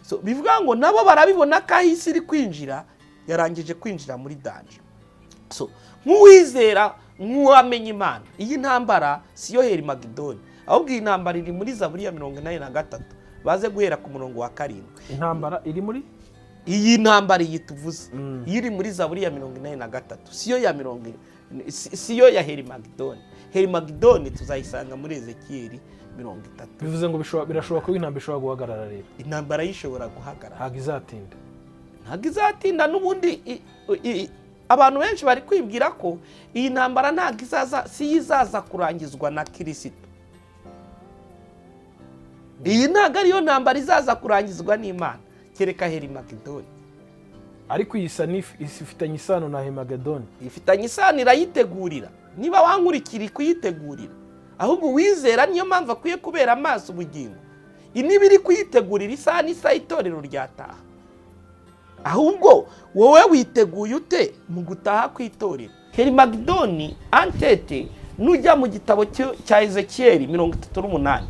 So bivuga ngo nabo barabibona ko aho isi iri kwinjira, yarangije kwinjira muri danger. So nk'uwizera, nk'uwamenya Imana, iyi ntambara siyo Herimagidoni, ahubwo iyi ntambara iri muri Zaburi ya 83, baze guhera ku murongo wa 7. Intambara iri muri Iyi ntambara iyi tuvuze, iyo iri muri Zaburi ya 83, siyo ya mirongo siyo ya Herimagidoni. Herimagidoni tuzayisanga muri Ezekiyeli 30. Bivuze ngo birashoboka ko intambara ishobora guhagarara rero? Intambara yishobora guhagarara. Ntabwo izatinda. Ntabwo izatinda. N'ubundi abantu benshi bari kwibwira ko iyi ntambara ntabwo izaza, si yo izaza kurangizwa na Kirisito. Iyi ntabwo ariyo ntambara izaza kurangizwa n'Imana, kereka Herimagidoni. Ariko iyi isa ifitanye isano na Hemagedoni. Ifitanye isano, irayitegurira. Niba wankurikira, kuyitegurira. Ahubwo uwizera, niyo mpamvu akwiye kubera amaso ubugingo. Niba iri kuyitegurira, isaha n'isaha itorero ryataha. Ahubwo wowe witeguye ute mu gutaha kw'itorero? Herimagidoni antete, nujya mu gitabo cya Ezekiyeli 38,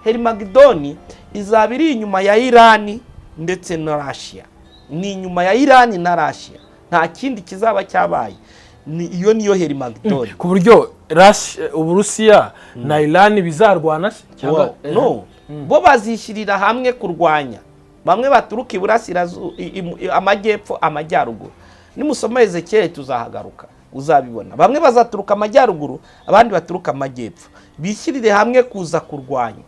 Herimagidoni izaba iri inyuma ya Irani ndetse na Rashiya. Ni inyuma ya Irani na Rashiya, nta kindi kizaba cyabaye. Iyo niyo Herimagidoni. Ku buryo Uburusiya na Irani bizarwana se cyangwa? No, bo bazishyirira hamwe kurwanya bamwe baturuka iburasirazuba, amajyepfo, amajyaruguru. Nimusoma Ezekiyeli, tuzahagaruka, uzabibona. Bamwe bazaturuka amajyaruguru, abandi baturuka amajyepfo, bishyirire hamwe kuza kurwanya.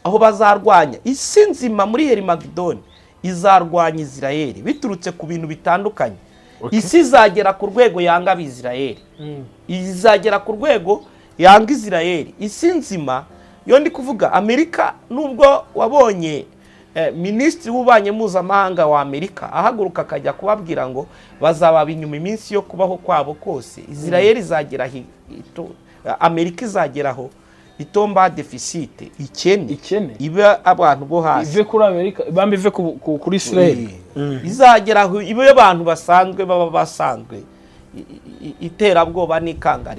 Aho bazarwanya isi nzima muri Herimagidoni, izarwanya Isirayeli biturutse ku bintu bitandukanye. Isi izagera ku rwego yanga Abisirayeli. Izagera ku rwego yanga Isirayeli, isi nzima. Iyo ndi kuvuga Amerika, nubwo wabonye minisitiri w'ububanyi mpuzamahanga wa Amerika ahaguruka akajya kubabwira ngo bazababa inyuma iminsi yo kubaho kwabo kose, Isirayeli izagera aho Amerika izageraho itomba déficit, ikene. Ikene. Ibe abantu bo hasi. Ive kuri Amerika, bambi ive kuri Israel. Izagera aho ibe abantu basanzwe, baba basanzwe, iterabwoba n'ikanga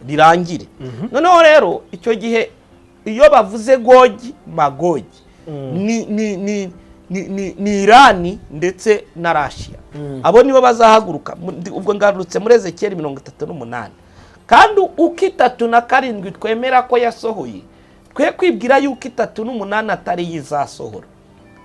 rirangire. Noneho rero icyo gihe iyo bavuze Gogi Magogi, ni Irani ndetse na Rashiya. Abo nibo bazahaguruka. Ubwo ngarutse muri Ezekiyeli 38. Kandi uko 37 twemera ko yasohoye, twe kwibwira yuko 38 atari yo izasohora.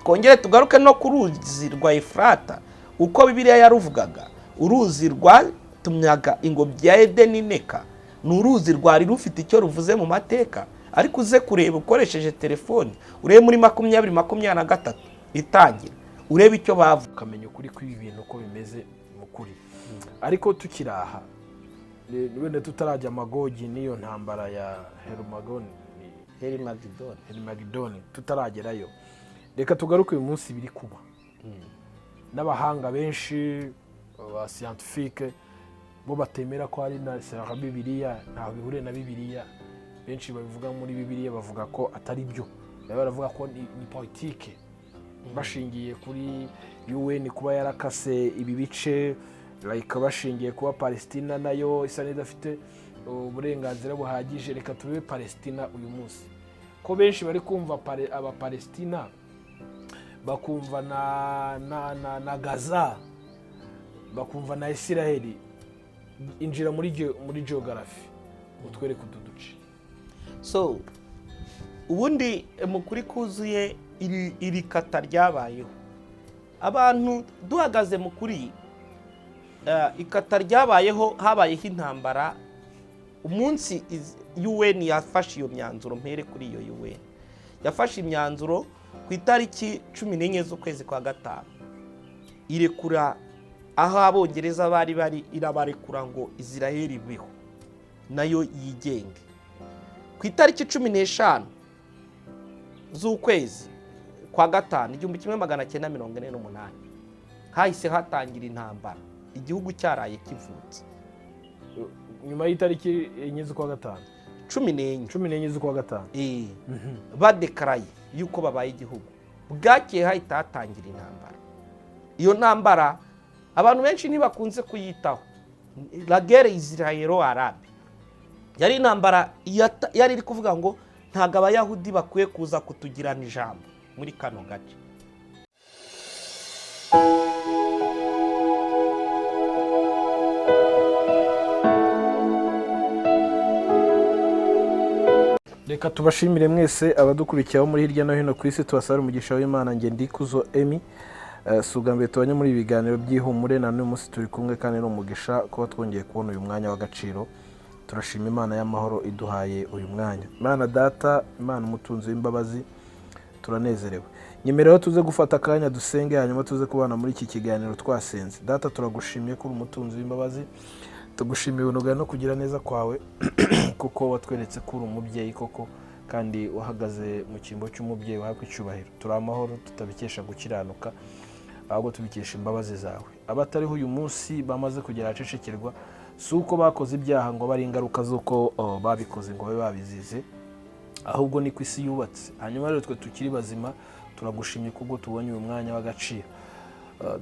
Twongere tugaruke no ku ruzi rwa Efurata, uko Bibiliya yaruvugaga. Uruzi rwatumyaga ingobyi ya Edeni ineka, ni uruzi rwari rufite icyo ruvuze mu mateka. Ariko uze kureba ukoresheje telefoni, urebe muri 2023 itangira, urebe icyo bavuga. Ukamenya ukuri kw'ibi bintu uko bimeze mu kuri. Ariko tukiri aha, wenda tutarajya Magogi n'iyo ntambara ya Herumagoni, Herimagidoni. Herimagidoni, tutaragerayo, reka tugaruke uyu munsi biri kuba. N'abahanga benshi ba scientifique bo batemera ko hari na sera Bibiliya, ntaho bihuriye na Bibiliya. Benshi babivuga muri Bibiliya bavuga ko atari byo, baba baravuga ko ni politike, bashingiye kuri UN kuba yarakase ibi bice, like bashingiye kuba Palestina nayo isa n'idafite uburenganzira buhagije. Reka tube Palestina uyu munsi, ko benshi bari kumva Abapalestina, bakumva na Gaza, bakumva na Isiraheli. Injira muri geography, utwereke utu duce. So ubundi mu kuri kuzuye, iri kata ryabayeho, abantu duhagaze mu kuri, ikata ryabayeho, habayeho intambara umunsi UN yafashe iyo myanzuro. Mpere kuri iyo UN yafashe imyanzuro ku itariki 14 z'ukwezi kwa gatanu, irekura aho Abongereza bari bari, irabarekura ngo Israel ibeho nayo yigenge. Ku itariki 15 z'ukwezi kwa gatanu 1948, hahise hatangira intambara, igihugu cyaraye kivutse. Nyuma y'itariki 4 z'ukwa gatanu? 14. 14 z'ukwa gatanu. Badekaraye yuko babaye igihugu, bwakeye hahita hatangira intambara. Iyo ntambara abantu benshi ntibakunze kuyitaho, la guerre israélo-arabe. Yari intambara yari iri kuvuga ngo ntabwo Abayahudi bakwiye kuza kutugirana ijambo. Muri kano gace. Reka tubashimire mwese abadukurikiye aho muri hirya no hino ku isi, tubasabire umugisha w'Imana. Nge Ndikuzo Emi. Si ubwa mbere tubanye muri ibi biganiro by'ihumure, na n'uyu munsi turi kumwe kandi ni umugisha kuba twongeye kubona uyu mwanya w'agaciro. Turashima Imana y'amahoro iduhaye uyu mwanya. Imana Data, Imana umutunzi w'imbabazi, turanezerewe. Nyemerera tuze gufata akanya dusenge, hanyuma tuze kubana muri iki kiganiro twasenze. Data, turagushimiye ko uri umutunzi w'imbabazi, tugushimiye ubuntu no kugira neza kwawe, kuko watweretse ko uri umubyeyi koko, kandi wahagaze mu cyimbo cy'umubyeyi wahabwa icyubahiro. Turi amahoro tutabikesha gukiranuka, ahubwo tubikesha imbabazi zawe. Abatariho uyu munsi bamaze kugera ahacecekerwa, si uko bakoze ibyaha ngo bari ingaruka z'uko babikoze ngo babe babizize, ahubwo ni ku isi yubatse. Hanyuma rero twe tukiri bazima turagushimye kubwo tubonye uyu mwanya w'agaciro.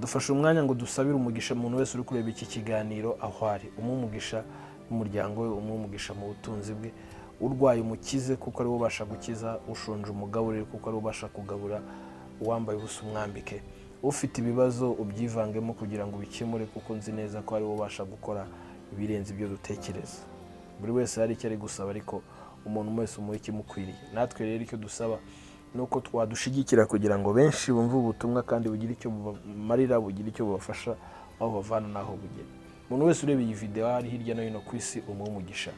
Dufashe umwanya ngo dusabire umugisha umuntu wese uri kureba iki kiganiro aho ari, umuhe umugisha n'umuryango we, umuhe umugisha mu butunzi bwe, urwaye umukize kuko ariwe ubasha gukiza, ushonje umugaburire kuko ariwe ubasha kugabura, uwambaye ubusa umwambike, ufite ibibazo ubyivangemo kugira ngo ubikemure, kuko nzi neza ko ariwe ubasha gukora ibirenze ibyo dutekereza. Buri wese hari icyo ari gusaba, ariko umuntu wese umuha ikimukwiriye. Natwe rero icyo dusaba ni uko twadushigikira kugira ngo benshi bumve ubutumwa kandi bugire icyo bubamarira, bugire icyo bubafasha aho bavana n'aho bugera. Umuntu wese ureba iyi video ari hirya no hino ku isi umuhe umugisha,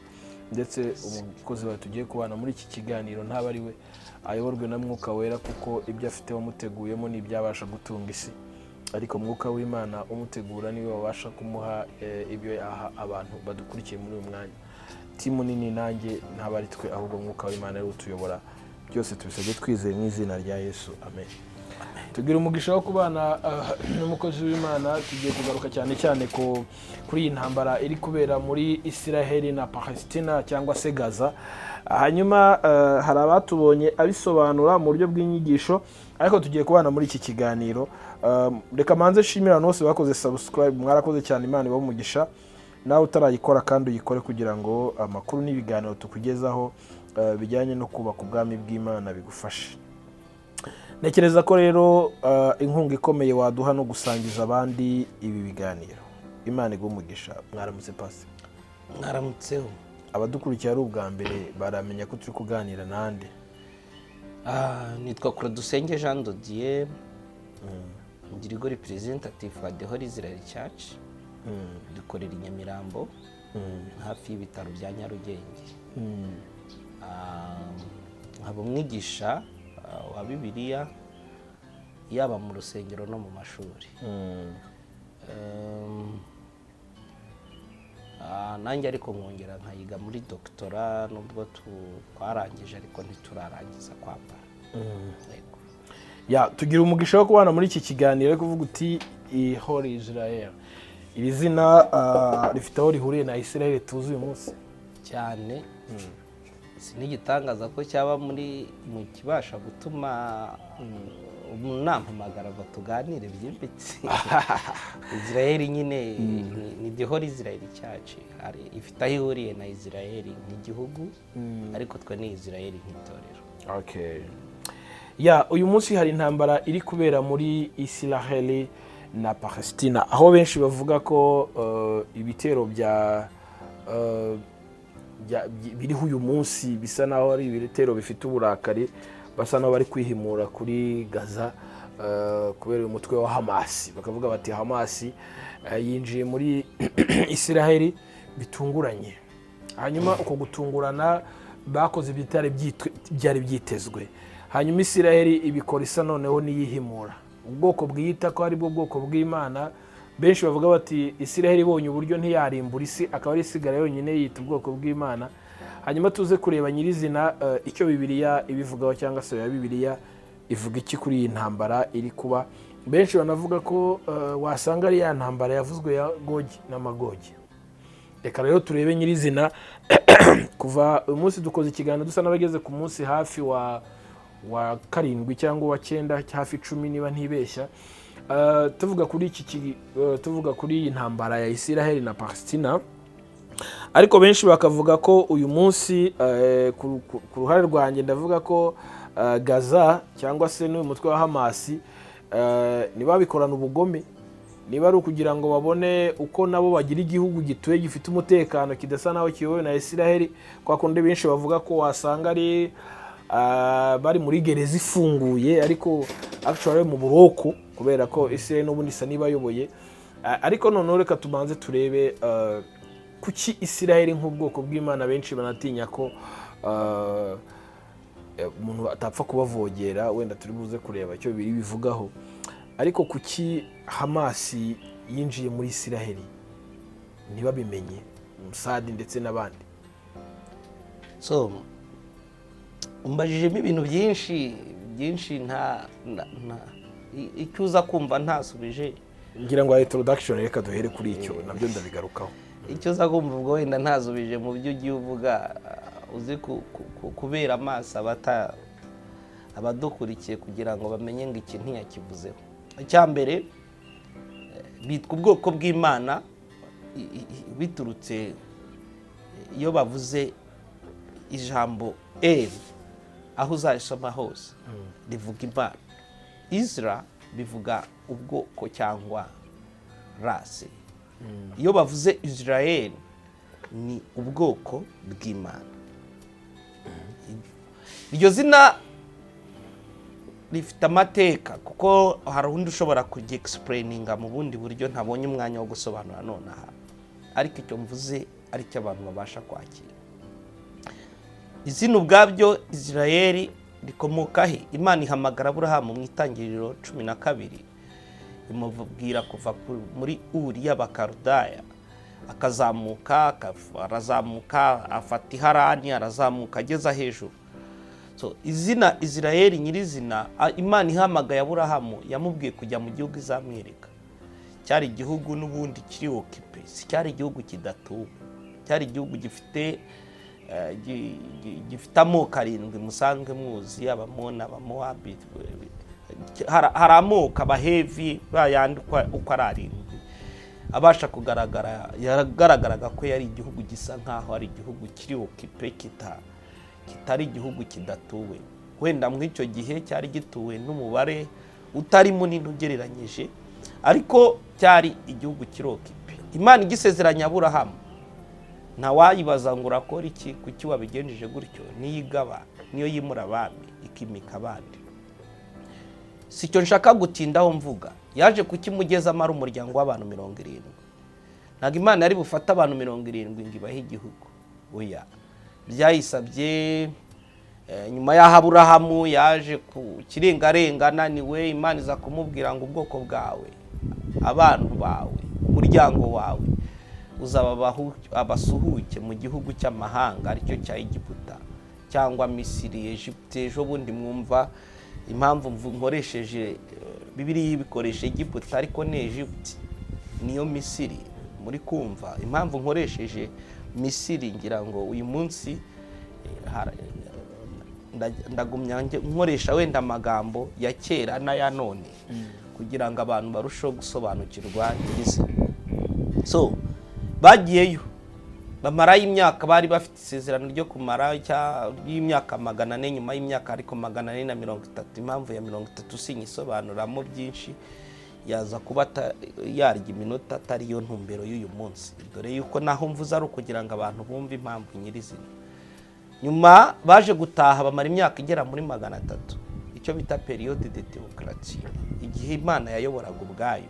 ndetse umukozi wawe tugiye kubana muri iki kiganiro ntaba ari we, ayoborwe na Mwuka Wera, kuko ibyo afite wamuteguyemo ni ibyabasha gutunga isi, ariko Mwuka w'Imana umutegura niwe wabasha kumuha ibyo yaha abantu badukurikiye muri uyu mwanya. Timu nini nanjye ntaba ari twe, ahubwo Mwuka w'Imana ariwe utuyobora. Byose tubisabye twizeye mu izina rya Yesu, amen. Tugira umugisha wo kubana n'umukozi w'Imana. Tugiye kugaruka cyane cyane kuri iyi ntambara iri kubera muri Isiraheli na Palestina cyangwa se Gaza. Hanyuma hari abatubonye abisobanura mu buryo bw'inyigisho, ariko tugiye kubana muri iki kiganiro. Reka manze nshimire abantu bose bakoze subscribe, mwarakoze cyane, Imana ibahe umugisha. Nawe utarayikora kandi uyikore kugira ngo amakuru n'ibiganiro tukugezaho bijyanye no kubaka ubwami bw'Imana bigufashe. Ntekereza ko rero inkunga ikomeye waduha no gusangiza abandi ibi biganiro. Imana iguhe umugisha. Mwaramutse pasi. Mwaramutseho. Abadukurikiye ari ubwa mbere baramenya ko turi kuganira nande. Nitwa Kuradusenge Jean Dodier, Ngirigo representative wa The Holy Israel Church. Dukorera i Nyamirambo hafi y'ibitaro bya Nyarugenge. Nkaba umwigisha wa Bibiliya yaba mu rusengero no mu mashuri. Nanjye ariko nkongera nkayiga muri doctora, nubwo twarangije ariko ntiturarangiza kwambara. Yego. Ya, tugira umugisha wo kubana muri iki kiganiro ariko kuvuga uti Holy Israel. Iri zina rifite aho rihuriye na Israel tuzi uyu munsi cyane. Sinigitangaza ko cyaba muri mu kibasha gutuma nampamagara ngo tuganire byimbitse. Israel nyine ni The Holy Israel Church, ifite aho ihuriye na Israel nk'igihugu, ariko twe ni Israel nk'itorero. Okay. Ya, uyu munsi hari intambara iri kubera muri Israel na Palestina, aho benshi bavuga ko ibitero bya biriho uyu munsi bisa naho ari ibitero bifite uburakari, basa naho bari kwihimura kuri Gaza kubera uyu mutwe wa Hamas. Bakavuga bati Hamas yinjiye muri Israel bitunguranye, hanyuma uko gutungurana bakoze ibitari byari byitezwe, hanyuma Israel ibikora isa noneho niyihimura. Ubwoko bwiyita ko ari bwo bwoko bw'Imana, benshi bavuga bati Israel ibonye uburyo ntiyarimbura isi, akaba ari isigara yonyine yita ubwoko bw'Imana. Hanyuma tuze kureba nyirizina icyo Bibiliya ibivugaho, cyangwa se ya Bibiliya ivuga iki kuri iyi ntambara iri kuba. Benshi banavuga ko wasanga ari ya ntambara yavuzwe ya Gogi na Magogi. Reka rero turebe nyirizina. Kuva uyu munsi dukoze ikiganiro dusa n'abageze ku munsi hafi wa 7 cyangwa wa 9, hafi 10 niba ntibeshya. Tuvuga kuri iki tuvuga kuri iyi ntambara ya Israel na Palestina, ariko benshi bakavuga ko uyu munsi ku ruhare rwanjye ndavuga ko Gaza cyangwa se n'uyu mutwe wa Hamasi, ntibabikorana ubugome, niba ari ukugira ngo babone uko nabo bagira igihugu gituye gifite umutekano, kidasa naho kiyobowe na Isiraheli, kwa kundi benshi bavuga ko wasanga ari bari muri gereza ifunguye, ariko actually mu buroko, kubera ko Isiraheli n'ubundi isa n'ibayoboye. Ariko noneho reka tubanze turebe kuki Isiraheli nk'ubwoko bw'Imana benshi banatinya ko umuntu atapfa kubavogera. Wenda turi buze kureba icyo biri bivugaho, ariko kuki Hamasi yinjiye muri Isiraheli ntibabimenye, Mossad ndetse n'abandi? So umbajijemo ibintu byinshi byinshi, nta icyo uza kumva ntasubije. Ngira ngo introduction, reka duhere kuri icyo, nabyo ndabigarukaho. Icyo uza kumva ubwo wenda ntasubije mu byo ugiye uvuga, uzi kubera amaso abadukurikiye kugira ngo bamenye ngo iki ntiyakivuzeho. Icya mbere, bitwa ubwoko bw'Imana biturutse iyo bavuze ijambo eri, aho uzarisoma hose rivuga Imana. Isra bivuga ubwoko cyangwa race. Iyo bavuze Israel ni ubwoko bw'Imana. Iryo zina rifite amateka, kuko hari undi ushobora kuryexplaininga mu bundi buryo ntabonye umwanya wo gusobanura nonaha, ariko icyo mvuze aricyo abantu babasha kwakira. Izina ubwabyo Israel rikomoka he? Imana ihamagara Aburahamu mu Itangiriro 12, imubwira kuva muri Uri y'Abakarudaya, akazamuka, arazamuka, afata iharani, arazamuka ageza hejuru. So izina Israel nyirizina, Imana ihamagaye Aburahamu yamubwiye kujya mu gihugu izamwereka. Cyari igihugu n'ubundi kiri occupé, si cyari igihugu kidatuwe, cyari igihugu gifite gifite amoko arindwi musanzwe muzi: Abamoni, Abamowabi, hari amoko, Abahevi, bayandi uko ari arindwi abasha kugaragara. Yagaragaraga ko yari igihugu gisa nkaho ari igihugu kiri occupé, kitari igihugu kidatuwe. Wenda muri icyo gihe cyari gituwe n'umubare utari munini ugereranyije, ariko cyari igihugu kiri occupé. Imana igisezeranya Aburahamu, ntawayibaza ngo urakora iki, kuki wabigenjeje gutyo. Niyo igaba, niyo yimura abami, ikimika abandi. Si icyo nshaka gutindaho mvuga. Yaje kukimugezamo ari umuryango w'abantu 70. Ntabwo Imana yari bufate abantu 70 ngo ibahe igihugu, oya. Byayisabye nyuma y'aho Aburahamu yaje ku kirengarenga ananiwe, Imana iza kumubwira ngo ubwoko bwawe, abantu bawe, umuryango wawe uzaba abasuhuke mu gihugu cy'amahanga, aricyo cya Egiputa cyangwa Misiri, Egypte. Ejo bundi mwumva impamvu nkoresheje Bibiliya ibikoresha Egiputa, ariko ni Egypte, niyo Misiri. Muri kumva impamvu nkoresheje Misiri? Ngira ngo uyu munsi ndagumya nkoresha wenda amagambo ya kera n'aya none kugira ngo abantu barusheho gusobanukirwa nyirizina. So bagiyeyo bamarayo imyaka, bari bafite isezerano ryo kumara ry'imyaka 400. Nyuma y'imyaka ariko 430, impamvu ya 30 sinyisobanuramo byinshi, yaza kuba yarya iminota atari yo ntumbero y'uyu munsi, dore yuko naho mvuze ari ukugira ngo abantu bumve impamvu nyirizina. Nyuma baje gutaha, bamara imyaka igera muri 300, icyo bita période de théocratie, igihe Imana yayoboraga ubwayo.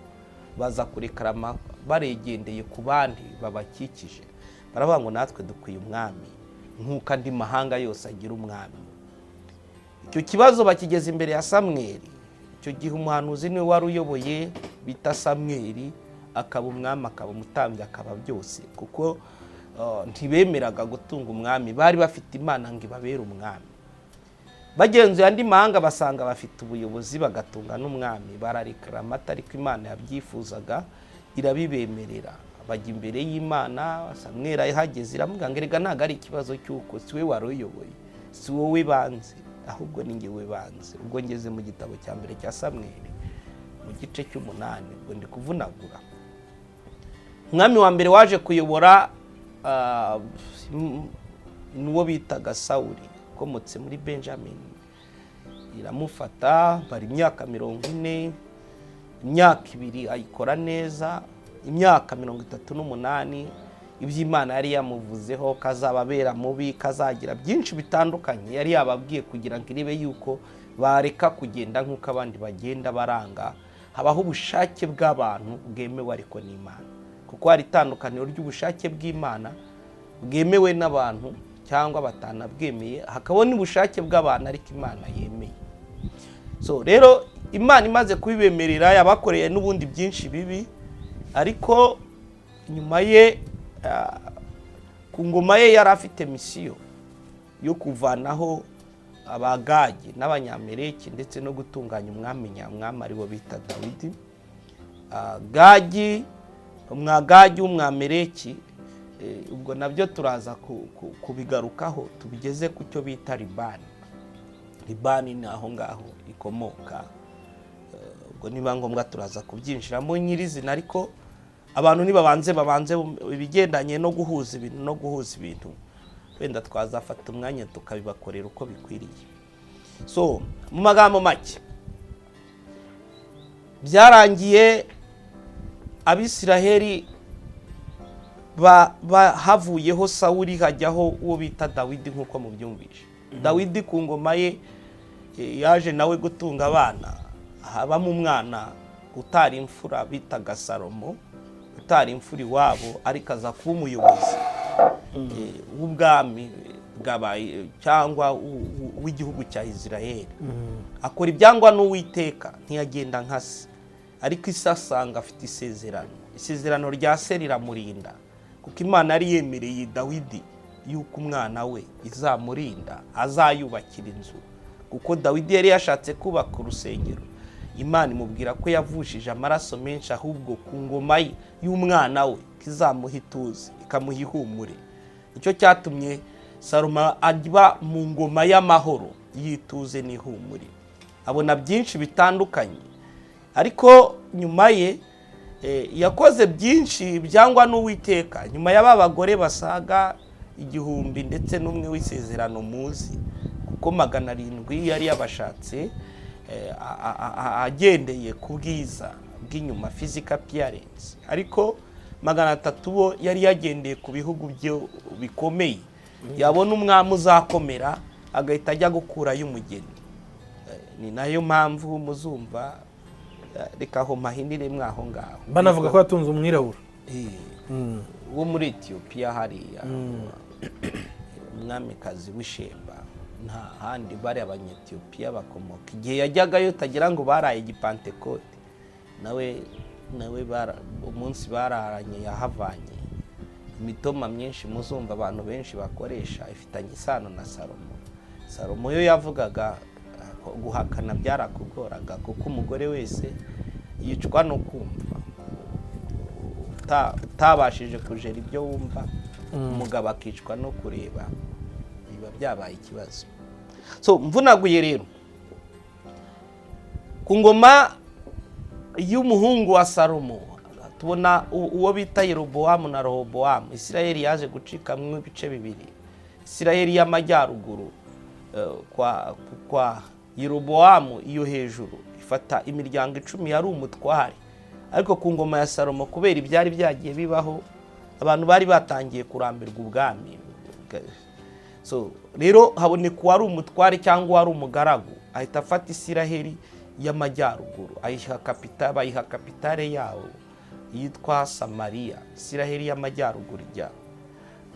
Baza kurekarama baregendeye ku bandi babakikije, baravuga ngo natwe dukwiye umwami nk'uko andi mahanga yose agira umwami. Icyo kibazo bakigeza imbere ya Samweri. Icyo gihe umuhanuzi niwe wari uyoboye bita Samweri, akaba umwami, akaba umutambyi, akaba byose, kuko ntibemeraga gutunga umwami, bari bafite Imana ngo ibabere umwami. Bagenzuye andi mahanga basanga bafite ubuyobozi, bagatunga n'umwami, bararekera amata, ariko Imana yabyifuzaga irabibemerera. Bajya imbere y'Imana, Samweri ahageze iramubwira ngo erega ntabwo ari ikibazo cy'uko si we wari uyoboye, si wowe banze, ahubwo ni njye banze. Ubwo ngeze mu gitabo cya mbere cya Samweri mu gice cy'umunani, ubwo ndi kuvunagura. Umwami wa mbere waje kuyobora ni uwo bitaga Sawuri, ukomotse muri Benjamin. Iramufata bari imyaka 40, imyaka 2 ayikora neza, imyaka 38 iby'Imana yari yamuvuzeho kazababera mubi, kazagira byinshi bitandukanye yari yababwiye kugira ngo irebe yuko bareka kugenda nk'uko abandi bagenda baranga. Habaho ubushake bw'abantu bwemewe ariko n'Imana, kuko hari itandukaniro ry'ubushake bw'Imana bwemewe n'abantu cyangwa batanabwemeye, hakaba n'ubushake bw'abantu ariko Imana yemeye. So rero Imana imaze kubibemerera yabakoreye n'ubundi byinshi bibi, ariko nyuma ye ku ngoma ye yari afite misiyo yo kuvanaho Abagagi n'Abanyamereki ndetse no gutunganya umwami nyamwami aribo bita Dawidi. Gagi, umwagagi w'Umwamereki, ubwo nabyo turaza kubigarukaho tubigeze ku cyo bita Libani. Libani ni aho ngaho ikomoka. Ubwo niba ngombwa turaza kubyinjiramo nyirizina, ariko abantu nibabanze babanze ibigendanye no guhuza ibintu no guhuza ibintu, wenda twazafata umwanya tukabibakorera uko bikwiriye. So mu magambo make, byarangiye Abisiraheli havuyeho Sawuli hajyaho uwo bita Dawidi nk'uko mubyumvishe. Dawidi ku ngoma ye yaje nawe gutunga abana, habamo umwana utari imfura bitaga Salomo, utari imfura iwabo ariko aza kuba umuyobozi w'ubwami bwabaye cyangwa w'igihugu cya Israel. Akora ibyangwa n'Uwiteka, ntiyagenda nka se, ariko isi asanga afite isezerano. Isezerano rya se riramurinda, kuko Imana yari yemereye Dawidi yuko umwana we izamurinda, azayubakira inzu, kuko Dawidi yari yashatse kubaka urusengero. Imana imubwira ko yavushije amaraso menshi, ahubwo ku ngoma ye y'umwana we izamuha ituze, ikamuha ihumure. Nicyo cyatumye Salomo aba mu ngoma y'amahoro y'ituze n'ihumure, abona byinshi bitandukanye. Ariko nyuma ye yakoze byinshi byangwa n'Uwiteka. Nyuma y'aba bagore basaga 1000 ndetse n'umwe w'isezerano muzi, kuko 700 yari yabashatse agendeye ku bwiza bw'inyuma, physical appearance, ariko 300 bo yari yagendeye ku bihugu byo bikomeye, yabona umwami uzakomera agahita ajya gukurayo umugeni. Ni nayo mpamvu muzumva, reka aho mpahinire mwaho ngaho. Banavuga ko yatunze umwirabura wo muri Etiyopiya hariya, umwamikazi w'Isheba. Nta handi bari Abanyetiyopiya bakomoka. Igihe yajyagayo utagira ngo baraye igipantekote, nawe umunsi bararanye yahavanye imitoma myinshi muzumva abantu benshi bakoresha ifitanye isano na Salomo. Salomo yo yavugaga guhakana byarakugoraga, kuko umugore wese yicwa no kumva. Utabashije kujera ibyo wumva, umugabo akicwa no kureba, biba byabaye ikibazo. So mvunaguye rero ku ngoma y'umuhungu wa Salomo tubona uwo bita Yerobowamu na Rehobowamu. Isirayeli yaje gucikamo ibice bibiri, Isirayeli y'amajyaruguru kwa Yerobowamu, iyo hejuru ifata imiryango 10 yari umutware. Ariko ku ngoma ya Salomo, kubera ibyari byagiye bibaho, abantu bari batangiye kurambirwa ubwami. So rero haboneka uwari umutware cyangwa uwari umugaragu, ahita afata Isiraheli y'amajyaruguru ayiha kapita, bayiha kapitale yawo yitwa Samariya. Isiraheli y'amajyaruguru ijya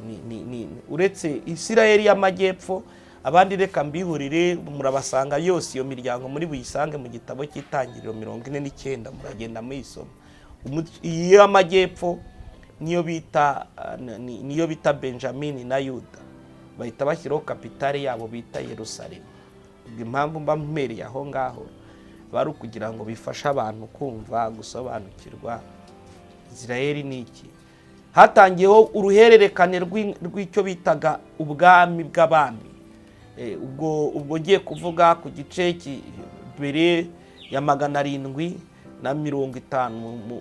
ni uretse Isiraheli y'amajyepfo, abandi reka mbihurire, murabasanga yose iyo miryango muri buyisange mu gitabo cy'Itangiriro 49, muragenda muyisoma. Iyi y'amajyepfo niyo bita niyo bita Benjamini na Yuda, bahita bashyiraho kapitale yabo bita Yerusalemu. Ubwo impamvu mba mpereye aho ngaho bari ukugira ngo bifashe abantu kumva, gusobanukirwa Isiraheli ni iki. Hatangiyeho uruhererekane rw'icyo bitaga ubwami bw'abami. Ubwo ngiye kuvuga ku gice mbere ya 750,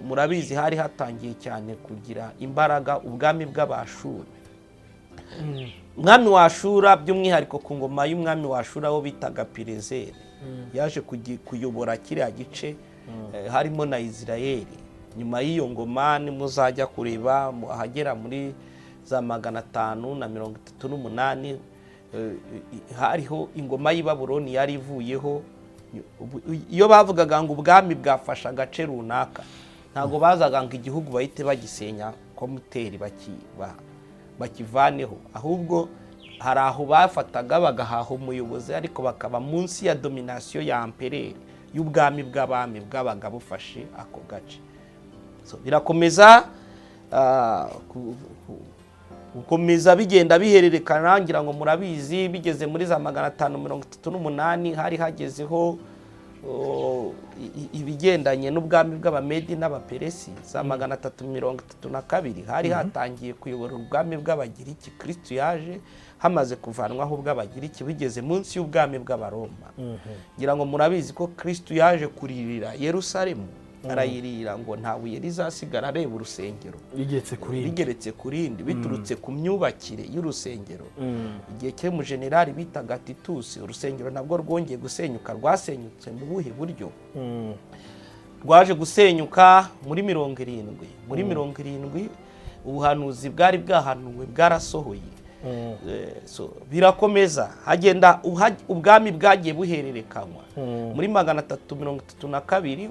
murabizi hari hatangiye cyane kugira imbaraga ubwami bw'Abashuri. Umwami wa Ashura, by'umwihariko ku ngoma y'umwami wa Ashura wo bitaga Pirezeri. Yaje kuyobora kiriya gice, harimo na Isirayeli. Nyuma y'iyo ngoma nimuzajya kureba ahagera muri za 538, hariho ingoma y'i Babuloni yari ivuyeho. Iyo bavugaga ngo ubwami bwafashe agace runaka, ntabwo bazaga ngo igihugu bahite bagisenya komuteri bakivaneho, ahubwo hari aho bafataga bagahaha umuyobozi, ariko bakaba munsi ya domination ya empereur, y'ubwami bw'abami bwabaga bufashe ako gace. So, birakomeza gukomeza bigenda bihererekana. Ngira ngo murabizi, bigeze muri za 538 hari hagezeho ibigendanye n'ubwami bw'Abamedi n'Abaperesi. Za 332 hari hatangiye kuyobora ubwami bw'Abagiriki. Kristu yaje hamaze kuvanwaho ubw'Abagiriki, bigeze munsi y'ubwami bw'Abaroma. Ngira ngo murabizi ko Kristu yaje kuririra Yerusalemu, arayirira ngo nta buye rizasigara, areba urusengero rigeretse kuri iri. Rigeretse ku rindi, biturutse ku myubakire y'urusengero. Igihe cy'umujenerali bitaga Titusi, urusengero nabwo rwongeye gusenyuka. Rwasenyutse mu buhe buryo? Rwaje gusenyuka muri 70. Muri 70 ubuhanuzi bwari bwahanuwe bwarasohoye. So, birakomeza hagenda ubwami bwagiye buhererekanywa. Muri 332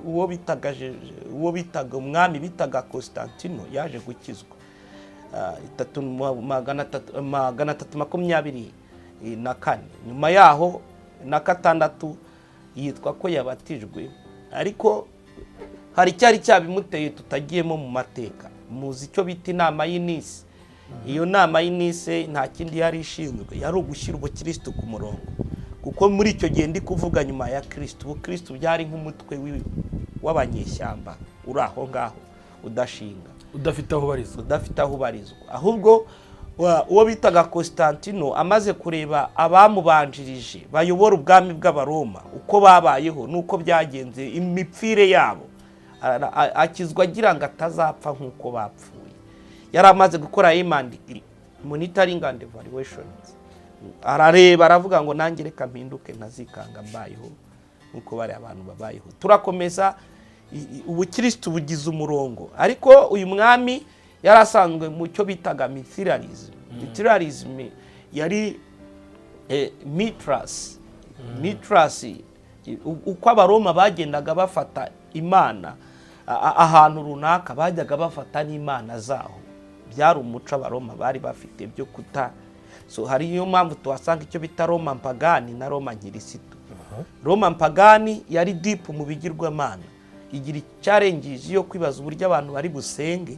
uwo bitaga umwami bitaga Constantino yaje gukizwa. Itatu 324, nyuma yaho na gatandatu yitwa ko yabatijwe, ariko hari icyari cyabimuteye tutagiyemo mu mateka. Muzi icyo bita inama y'i Nise. Iyo nama y'i Nise nta kindi yari ishinzwe, yari ugushyira ubukristo ku murongo, kuko muri icyo gihe ndi kuvuga nyuma ya Kristo, ubukristo byari nk'umutwe w'abanyeshyamba uri aho ngaho udashinga, udafite aho ubarizwa. Udafite aho ubarizwa. Ahubwo uwo bitaga Constantino amaze kureba abamubanjirije bayobora ubwami bw'Abaroma uko babayeho n'uko byagenze, imipfire yabo, akizwa agira ngo atazapfa nk'uko bapfuye. Yari amaze gukora imandi monitoring and evaluations, arareba aravuga ngo nanjye reka mpinduke ntazikanga mbayeho nk'uko bariya abantu babayeho. Turakomeza, ubukirisitu bugize umurongo, ariko uyu mwami yari asanzwe mu cyo bitaga Mithraism. Mithraism yari Mithras. Mithras, uko Abaroma bagendaga bafata imana ahantu runaka, bajyaga bafata n'imana zaho. Byari umuco Abaroma bari bafite byo kuta. So hari iyo mpamvu tuhasanga icyo bita Roma mpagani na Roma nkirisitu. Roma mpagani yari deep mu bigirwamana, igira challenges yo kwibaza uburyo abantu bari busenge,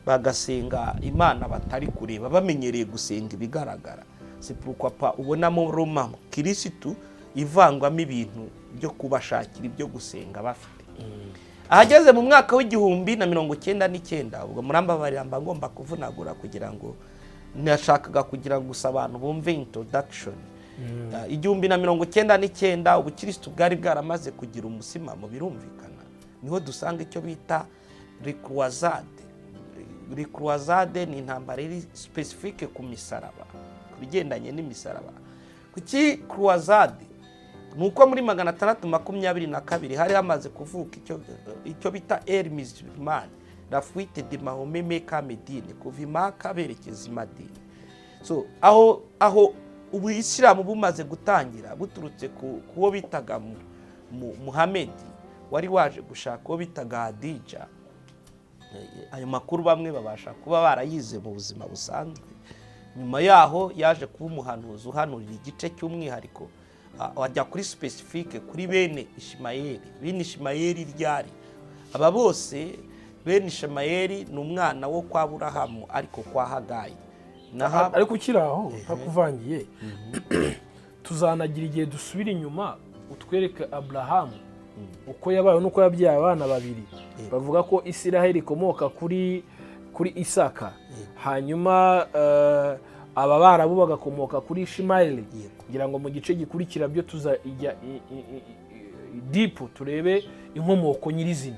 bagasenga imana batari kureba, bamenyereye gusenga ibigaragara. C'est pourquoi pas ubonamo Roma kirisitu ivangwamo ibintu byo kubashakira ibyo gusenga bafite. Ahageze mu mwaka w'1099, ubwo murambabarira mba ngomba kuvunagura kugira ngo nashakaga kugira gusa abantu bumve introduction. 1099 ubukirisitu bwari bwaramaze kugira umusimamo, birumvikana. Niho dusanga icyo bita les croisades. Les croisades ni intambara iri spécifique ku misaraba, ku bigendanye n'imisaraba. Kuki croisade? Ni uko muri 622 hari hamaze kuvuka icyo bita ère musulmane, la fuite de Mahomet Mecca Médine, kuva i Maka berekeza i Madine. So aho ubuyisilamu bumaze gutangira buturutse ku kuwo bitaga Muhamedi wari waje gushaka uwo bitaga Hadija. Ayo makuru bamwe babasha kuba barayize mu buzima busanzwe. Nyuma yaho yaje kuba umuhanuzi uhanurira igice cy'umwihariko, wajya kuri spécifique kuri bene Ishimayeli. Bene Ishimayeli ryari aba bose? Bene Ishimayeli ni umwana wo kwa Burahamu ariko kwa Hagayi. Ariko ukiri aho ntakuvangiye, tuzanagira igihe dusubira inyuma utwereke Aburahamu uko yabayeho n'uko yabyaye abana babiri. Bavuga ko Isiraheli ikomoka kuri Isaka, hanyuma aba Barabu bagakomoka kuri Ishimayeli. Kugira ngo mu gice gikurikira byo tuzajya deep, turebe inkomoko nyirizina.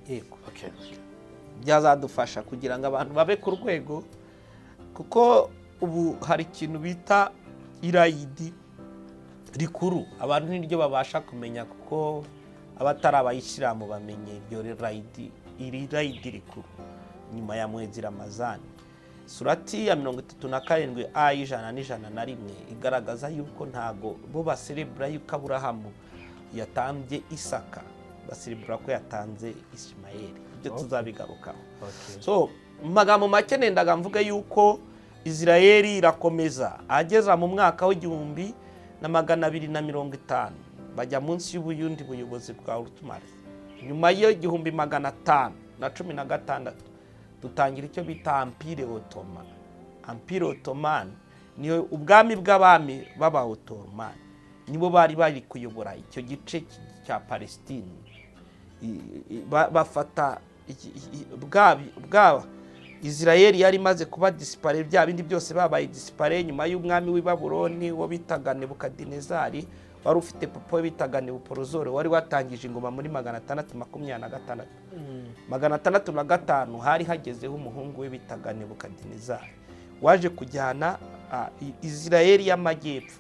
Yego, byazadufasha kugira ngo abantu babe ku rwego, kuko ubu hari ikintu bita irayidi. Rikuru abantu niryo babasha kumenya, kuko abatari abayisilamu bamenye iryo rayidi, iri rayidi rikuru nyuma ya mwezi Ramazani. Surati ya 37 a 100 n'101 igaragaza yuko ntago bo baserebura yuko Aburahamu yatambye Isaka, baserebura ko yatanze Isimayeli. Ibyo tuzabigarukaho. So mu magambo make nendaga mvuge yuko Israeli irakomeza, ageza mu mwaka w'1250 bajya munsi y'ubuyundi buyobozi bwa Urutumari. Nyuma y'1516 dutangira icyo bita Empire Ottoman. Empire Ottoman niyo ubwami bw'abami b'aba Ottoman, nibo bari bari kuyobora icyo gice cya Palestine. Bafata bwa Israel yari imaze kuba disparue, bya bindi byose babaye disparue nyuma y'umwami w'i Babuloni wo bitaga Nebukadinezari, wari ufite papa we bitaga Nebuporozoro, wari watangije ingoma muri 626. 605 hari hagezeho umuhungu we bitaga Nebukadinezari, waje kujyana Israel y'amajyepfo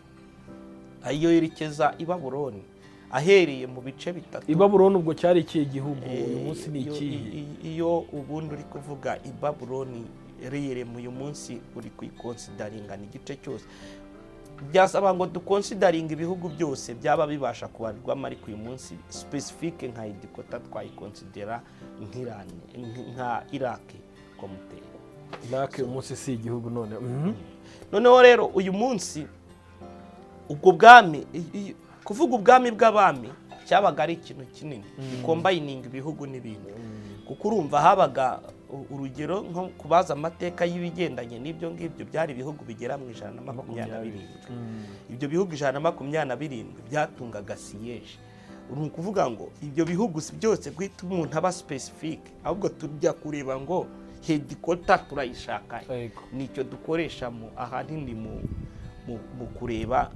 ayo yerekeza i Babuloni, ahereye mu bice bitatu. I Babuloni ubwo cyari ikihe gihugu? Uyu munsi ni ikihe? Iyo ubundi uri kuvuga i Babuloni reyere uyu munsi uri kuyikonsidaringa ni igice cyose. Byasaba ngo dukonsidaringa ibihugu byose byaba bibasha kubarirwamo, ariko uyu munsi spécifique nka headquarter twayikonsidera nk'Irani, nka Iraki komuteri. Iraq uyu munsi si igihugu none. Noneho rero uyu munsi ubwo bwami, kuvuga ubwami bw'abami cyabaga ari ikintu kinini gikombayininga ibihugu n'ibindi, kuko urumva habaga urugero nko kubaza amateka y'ibigendanye n'ibyo ngibyo, byari ibihugu bigera mu 127. Ibyo bihugu 127 byatungaga siège. Ni ukuvuga ngo ibyo bihugu si byose guhita umuntu aba spécifique, ahubwo tujya kureba ngo headquarter turayishaka he? Nicyo dukoresha mu ahanini mu kureba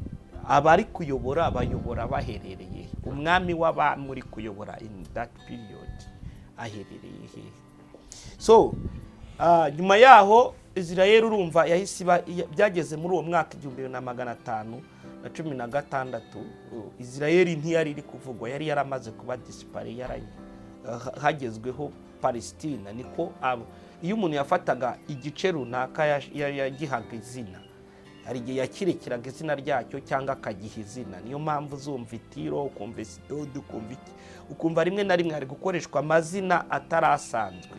abari kuyobora, bayobora baherereye he? Umwami w'abami uri kuyobora in that period aherereye hehe? So nyuma yaho Israel urumva yahise iba, byageze muri uwo mwaka 1516, Israel ntiyari iri kuvugwa, yari yaramaze kuba disparue, hagezweho Palestina. Niko abo iyo umuntu yafataga igice runaka yagihaga izina, hari igihe yakirekeraga izina ryacyo cyangwa akagiha izina. Niyo mpamvu uzumva Itiro, ukumva Esidodi, ukumva iki, ukumva rimwe na rimwe hari gukoreshwa amazina atarasanzwe,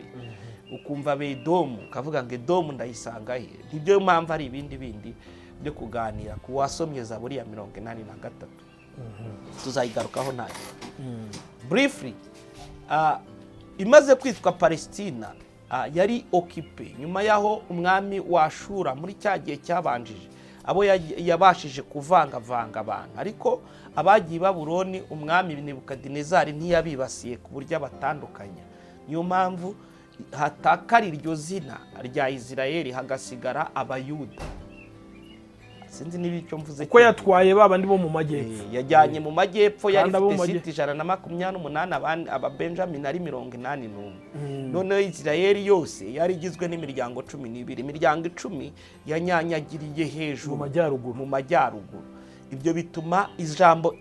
ukumva Bedomu, ukavuga ngo Edomu ndayisanga he? Nibyo mpamvu hari ibindi bindi byo kuganira ku wasomye Zaburi ya 83, tuzayigarukaho nayo briefly. Imaze kwitwa Palestina, yari occupée nyuma y'aho umwami wa Ashura muri cya gihe cyabanjije abo yabashije kuvangavanga abantu, ariko abagiye i Babuloni umwami Nebukadinezari ntiyabibasiye ku buryo abatandukanya. Niyo mpamvu hatakara iryo zina rya Isirayeli, hagasigara Abayuda. Sinzi niba icyo mvuze Kuko yatwaye ba bandi bo mu majyepfo. Yajyanye mu majyepfo, yari Kandi abo mu ifite site 128, abandi aba Benjamin ari 81. Noneho Isirayeli yose yari igizwe n'imiryango 12, imiryango 10 yanyanyagiriye hejuru Mu majyaruguru. Mu majyaruguru. Ibyo bituma ijambo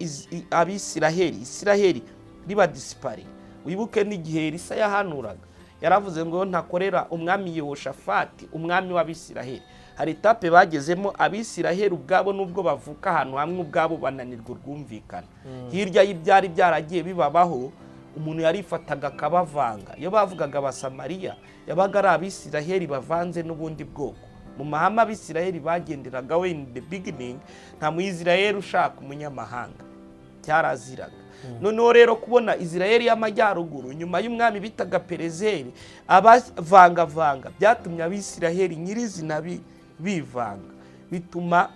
Abisiraheli, Isiraheli riba disparue. Wibuke n'igihe Elisa yahanuraga, yaravuze ngo ntakorera umwami Yehoshafati, umwami w'Abisiraheli. Hari étape bagezemo Abisiraheli ubwabo, nubwo bavuka ahantu hamwe, ubwabo bananirwa urwumvikane. Hirya y'ibyari byaragiye bibabaho, umuntu yarifataga akabavanga. Iyo bavugaga Abasamariya, yabaga ari Abisiraheli bavanze n'ubundi bwoko. Mu mahame Abisiraheli bagenderagaho in the beginning, nta Muyisiraheli ushaka umunyamahanga, cyaraziraga. Noneho rero kubona Isiraheli y'amajyaruguru nyuma y'umwami bitaga Perezeri abavangavanga, byatumye Abisiraheli nyirizina bivanga, bituma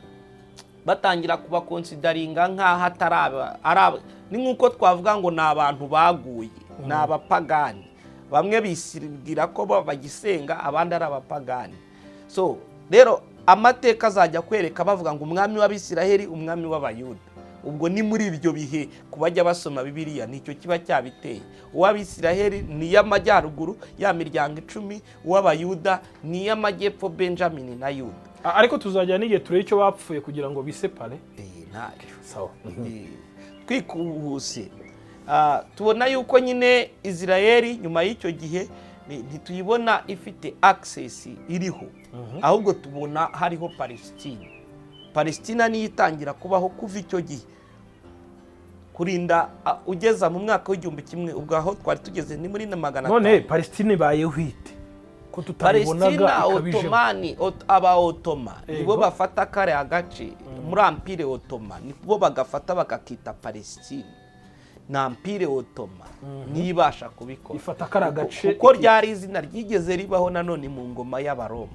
batangira kubakonsidaringa nk'aho atari ni nk'uko twavuga ngo ni abantu baguye, ni abapagani. Bamwe bisibwira ko bo bagisenga, abandi ari abapagani. So rero amateka azajya kwereka bavuga ngo umwami w'Abisiraheli, umwami w'Abayuda. Ubwo ni muri ibyo bihe, ku bajya basoma Bibiliya nicyo kiba cyabiteye. Uw'Abisiraheli ni iy'amajyaruguru, ya miryango 10, uw'Abayuda ni iy'amajyepfo, Benjamin na Yuda. Ariko tuzajya n'igihe turebe icyo bapfuye kugira ngo bisepare. Ntacyo. Sawa. Twikubuse, tubona yuko nyine Israel nyuma y'icyo gihe ntituyibona ifite access iriho, ahubwo tubona hariho Palestine. Palestina niyo itangira kubaho kuva icyo gihe kurinda ugeza mu mwaka w'igihumbi kimwe, ubwo aho twari tugeze ni muri na magana None atanu. Palestine ibayeho ite ko tutayibonaga? Palestina Ikabijemo. Otomani, aba Otoma nibo bafata kariya gace muri Empire Ottoman, nibo bagafata bakakita Palestine. Ni Empire Ottoman niyo ibasha kubikora. Ifata kariya gace. Kuko ryari izina ryigeze ribaho nanone mu ngoma y'Abaroma.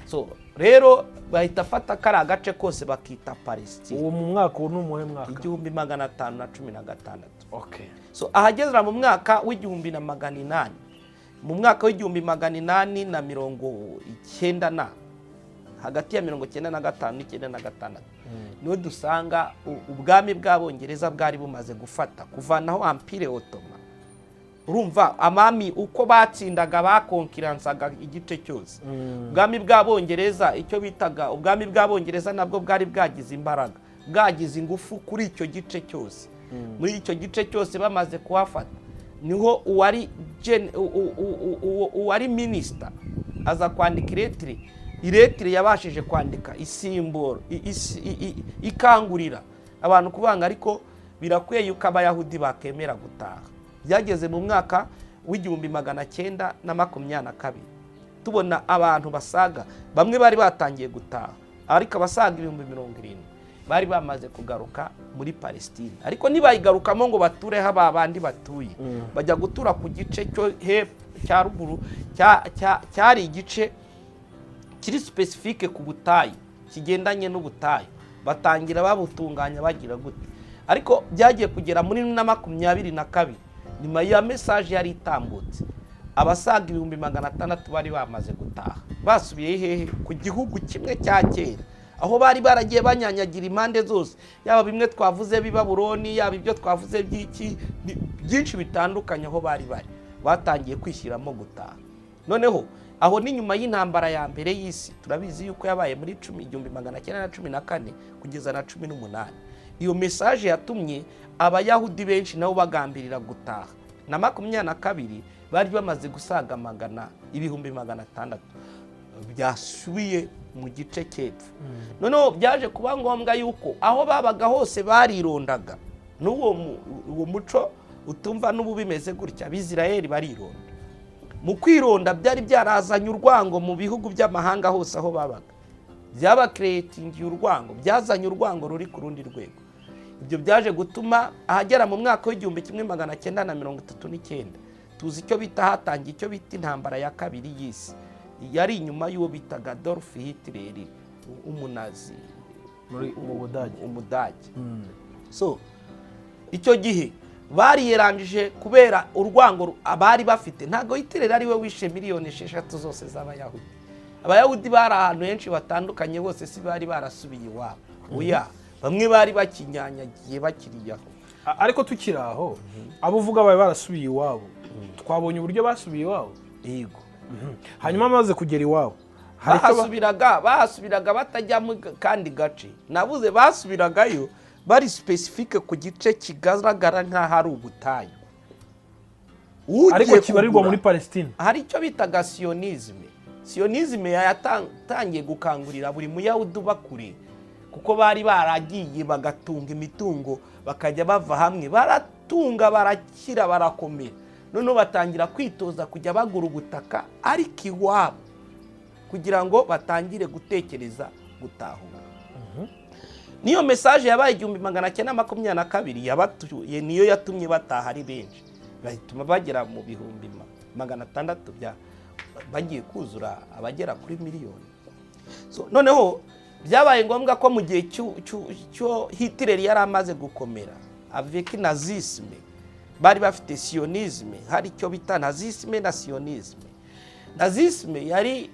So rero bahita afata kariya gace kose bakita Palestine. Uwo mu mwaka, uwo ni umuhe mwaka? 1516. So ahagezera mu mwaka w'igihumbi na magana inani, mu mwaka w'1890 na hagati ya 95 n'96, niho dusanga ubwami bw'Abongereza bwari bumaze gufata, kuvanaho Empire Ottoman. Urumva amami uko batsindaga, bakonkiransaga igice cyose. Ubwami bw'Abongereza, icyo bitaga ubwami bw'Abongereza, nabwo bwari bwagize imbaraga, bwagize ingufu kuri icyo gice cyose. Muri icyo gice cyose bamaze kuhafata, niho uwari minisita aza kwandika iretire. Iretire yabashije kwandika isimboro ikangurira abantu kubanga, ariko birakwiye yuko Abayahudi bakemera gutaha. Byageze mu mwaka w'1922 tubona abantu basaga, bamwe bari batangiye gutaha, ariko abasaga 70,000 bari bamaze kugaruka muri Palestine. Ariko ntibayigarukamo ngo batureho aba bandi batuye, bajya gutura ku gice cyo hepfo cya ruguru, cyari igice kiri spécifique ku butayu, kigendanye n'ubutayu. Batangira babutunganya, bagira gute. Ariko byagiye kugera muri na 22, nyuma ya message yari itambutse, abasaga 600,000 bari bamaze gutaha, basubiye hehe? Ku gihugu kimwe cya kera aho bari baragiye banyanyagira impande zose, yaba bimwe twavuze b'i Babuloni, yaba ibyo twavuze by'iki, byinshi bitandukanye. Aho bari bari batangiye kwishyiramo gutaha. Noneho aho ni nyuma y'intambara ya mbere y'isi. Turabizi yuko yabaye muri cumi 1914 kugeza na 18. Iyo message yatumye Abayahudi benshi nabo bagambirira gutaha. Na 22 bari bamaze gusaga 600,000 byasubiye mu gice cy'epfo. Noneho byaje kuba ngombwa yuko aho babaga hose barirondaga. N'uwo uwo muco utumva n'ubu bimeze gutya, Abisirayeli barironda. Mu kwironda byari byarazanye urwango mu bihugu by'amahanga hose aho babaga, byabakeretingiye urwango, byazanye urwango ruri ku rundi rwego. Ibyo byaje gutuma ahagera mu mwaka w'1939, tuzi icyo bita, hatangiye icyo bita intambara ya kabiri y'isi. Yari inyuma y'uwo bitaga Adolf Hitler, umunazi. Mu Budage. Umudage. So icyo gihe bariyerangije kubera urwango abari bafite. Ntabwo Hitler ari we wishe miliyoni 6 zose z'Abayahudi. Abayahudi bari ahantu henshi batandukanye, bose si bari barasubiye iwabo, oya, bamwe bari bakinyanyagiye bakiriye aho. Ariko tukiri aho, abo uvuga bari barasubiye iwabo, twabonye uburyo basubiye iwabo? Yego. Hanyuma bamaze kugera iwabo, hari icyo Bahasubiraga batajya mu kandi gace. Nabuze, basubiragayo bari spécifique ku gice kigaragara nk'aho ari ubutayu. Ugiye Ariko kibarirwa kugura- muri Palestine. Hari icyo bitaga sionisme. Sionisme yatangiye gukangurira buri Muyahudi uba kure, kuko bari baragiye bagatunga imitungo, bakajya bava hamwe baratunga, barakira, barakomera. Noneho batangira kwitoza kujya bagura ubutaka ariko iwabo, kugira ngo batangire gutekereza gutahura. Niyo message yabaye 1922 yabatuye, niyo yatumye bataha ari benshi, bahituma bagera mu 600,000 bya bagiye kuzura abagera kuri miliyoni. So, noneho byabaye ngombwa ko mu gihe cyo Hitler yari amaze gukomera avec nazisme, bari bafite sionisme. Hari icyo bita nazisme na sionisme. Nazisme yari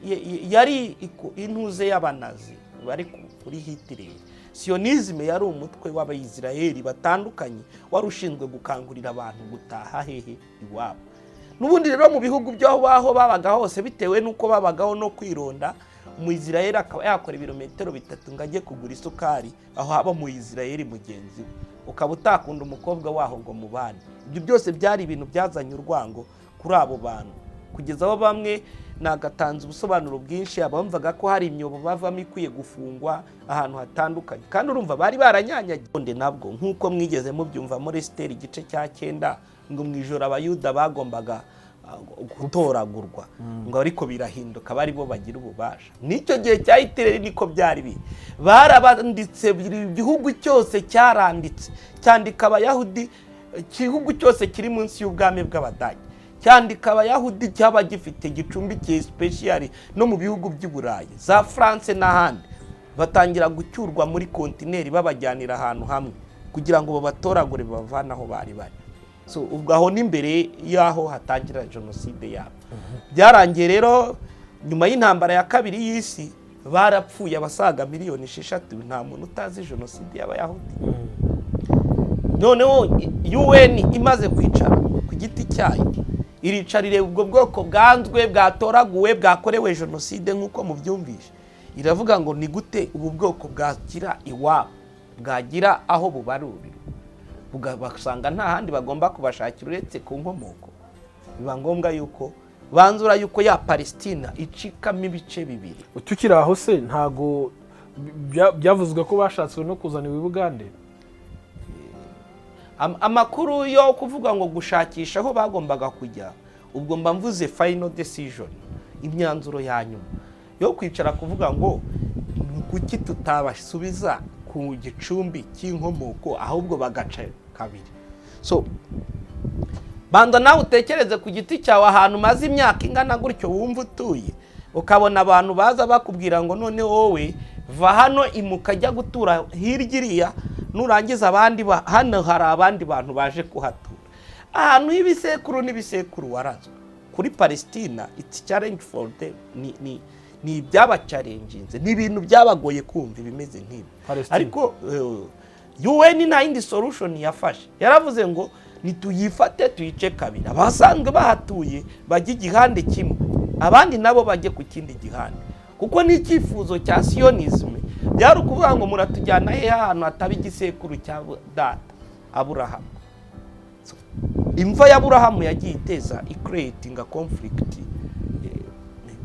intuze y'abanazi bari kuri Hitler. Sionisme yari umutwe w'Abayisiraheli batandukanye wari ushinzwe gukangurira abantu gutaha hehe? Iwabo. N'ubundi rero mu bihugu by'aho baho babaga hose, bitewe n'uko babagaho no kwironda. Umuyisirayeli akaba yakora ibirometero 3 ngo ajye kugura isukari aho haba umuyisirayeli mugenzi we, ukaba utakunda umukobwa waho ngo mubane. Ibyo byose byari ibintu byazanye urwango kuri abo bantu, kugeza aho bamwe nagatanze ubusobanuro bwinshi, abumvaga ko hari imyobo bavamo ikwiye gufungwa ahantu hatandukanye. Kandi urumva bari baranyanyagiye nabwo, nk'uko mwigeze mubyumva muri Esiteri igice cya 9, ngo mu ijoro Abayuda bagombaga gutoragurwa, ngo ariko birahinduka bari bo bagira ububasha. N'icyo gihe cya Hitler niko byari biri, barabanditse, igihugu cyose cyaranditse, cyandika Abayahudi, igihugu cyose kiri munsi y'ubwami bw'Abadage cyandika Abayahudi, cyaba gifite gicumbikiye special no mu bihugu by'i Burayi, za France n'ahandi, batangira gucyurwa muri kontineri babajyanira ahantu hamwe kugira ngo babatoragure babavane aho bari bari. So ubwo aho n'imbere y'aho hatangira jenoside yabo. Byarangiye rero nyuma y'intambara ya kabiri y'isi barapfuye abasaga miliyoni 6, nta muntu utazi jenoside y'Abayahudi. Noneho UN imaze kwicara ku giti cyayo, iricara ireba ubwo bwoko bwanzwe, bwatoraguwe, bwakorewe jenoside nk'uko mubyumvishe, iravuga ngo ni gute ubu bwoko bwagira iwabo, bwagira aho bubarurirwa? Basanga nta handi bagomba kubashakira uretse ku nkomoko. Biba ngombwa yuko banzura yuko ya Palestina icikamo ibice bibiri. Tukiri aho se, ntago byavuzwe ko bashatswe no kuzana i Bugande? Amakuru yo kuvuga ngo gushakisha aho bagombaga kujya, ubwo mba mvuze final decision, imyanzuro ya nyuma yo kwicara kuvuga ngo ni kuki tutabasubiza ku gicumbi cy'inkomoko ahubwo bagaca kabiri. So banza nawe utekereze ku giti cyawe, ahantu umaze imyaka ingana gutyo wumva utuye, ukabona abantu baza bakubwira ngo none wowe va hano, imuka, ajya gutura hirya iriya, nurangiza abandi hano hari abandi bantu baje kuhatura, ahantu h'ibisekuru n'ibisekuru warazwe. Kuri Palestina it's challenge for them, ni ibyabachallenginze, ni ibintu byabagoye kumva ibimeze nk'ibi. Palestine. Ariko UN nta yindi solution yafashe, yaravuze ngo nituyifate tuyice kabiri, abasanzwe bahatuye bajye igihande kimwe, abandi nabo bajye ku kindi gihande, kuko n'icyifuzo cya sionisme byari ukuvuga ngo muratujyana hehe ahantu hataba igisekuru cya data Aburahamu? So, imva ya Aburahamu yagiye iteza icreatinga conflict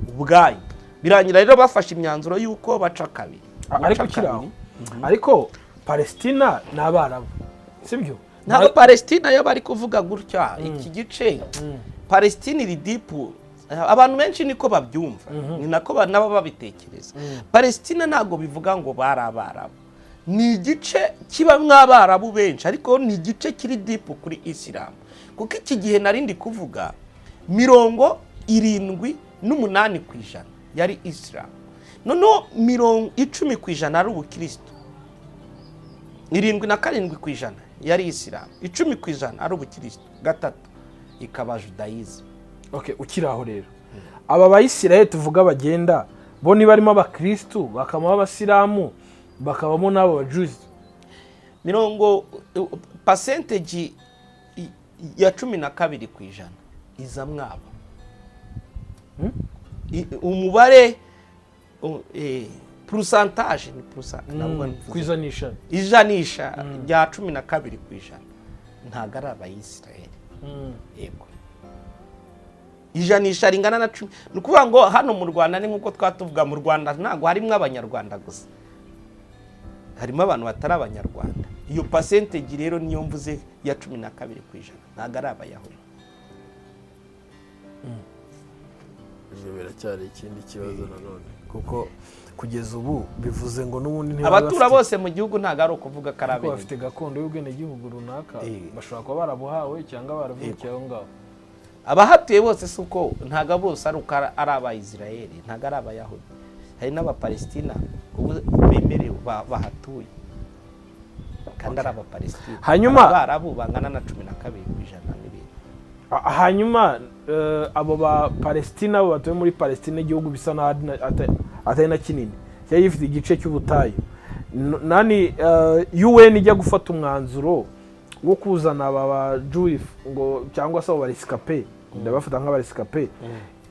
ubwayo. Birangira rero bafashe imyanzuro y'uko baca kabiri. Ariko Guca ukiri aho, kabiri. Ariko Palestina ni Abarabu, sibyo? Ntabwo Palestina yo bari kuvuga gutya iki gice. Palestina iri deep, abantu benshi niko babyumva, ni nako nabo babitekereza. Palestina ntabwo bivuga ngo bari Abarabu, ni igice kibamwo Abarabu benshi, ariko ni igice kiri deep kuri Isilamu, kuko iki gihe nari ndi kuvuga 78% yari Isilamu, noneho 10% ari ubukirisitu. 77% yari Isilamu, 10% ari ubukirisitu, 3 ikaba judaïsme. Okay, ukiri aho rero, aba Bayisiraheli tuvuga bagenda bo niba barimo abakirisitu, bakabamo abasilamu, bakabamo n'abo bajuzi? Mirongo percentage ya 12% iza mwabo. Umubare pourcentage ni ntabwo mvuze. Ku ijanisha. Ijanisha rya 12% ntabwo ari Abayisiraheli. Yego, ijanisha ringana na 10, ni ukuvuga ngo hano mu Rwanda ni nk'uko twatuvuga mu Rwanda ntabwo harimo Abanyarwanda gusa, harimo abantu batari Abanyarwanda. Iyo percentage rero niyo mvuze ya 12% ntabwo ari Abayahudi. Ibyo biracyari ikindi kibazo nanone, kuko kugeza ubu bivuze ngo n'ubundi ntibaba Abatura bafite- bose mu gihugu ntabwo ari ukuvuga ko ari ariko abenegihugu. Bafite gakondo y'ubwenegihugu runaka, bashobora kuba barabuhawe cyangwa baravukiye aho ngaho. Abahatuye bose si uko, ntabwo bose ari uko ari Abayisiraheli, ntabwo ari Abayahudi. Hari n'Abapalesitina ubu bemerewe bahatuye kandi ari Abapalesitina. Abarabu bangana na 12% n'ibindi. Hanyuma abo ba Palestina, abo batuye muri Palestina, igihugu bisa n'aho atari na kinini, cyari gifite igice cy'ubutayu. Nani UN ijya gufata umwanzuro wo kuzana aba ba juif ngo cyangwa se abo barescapés, ndabafata nk'abarescapés,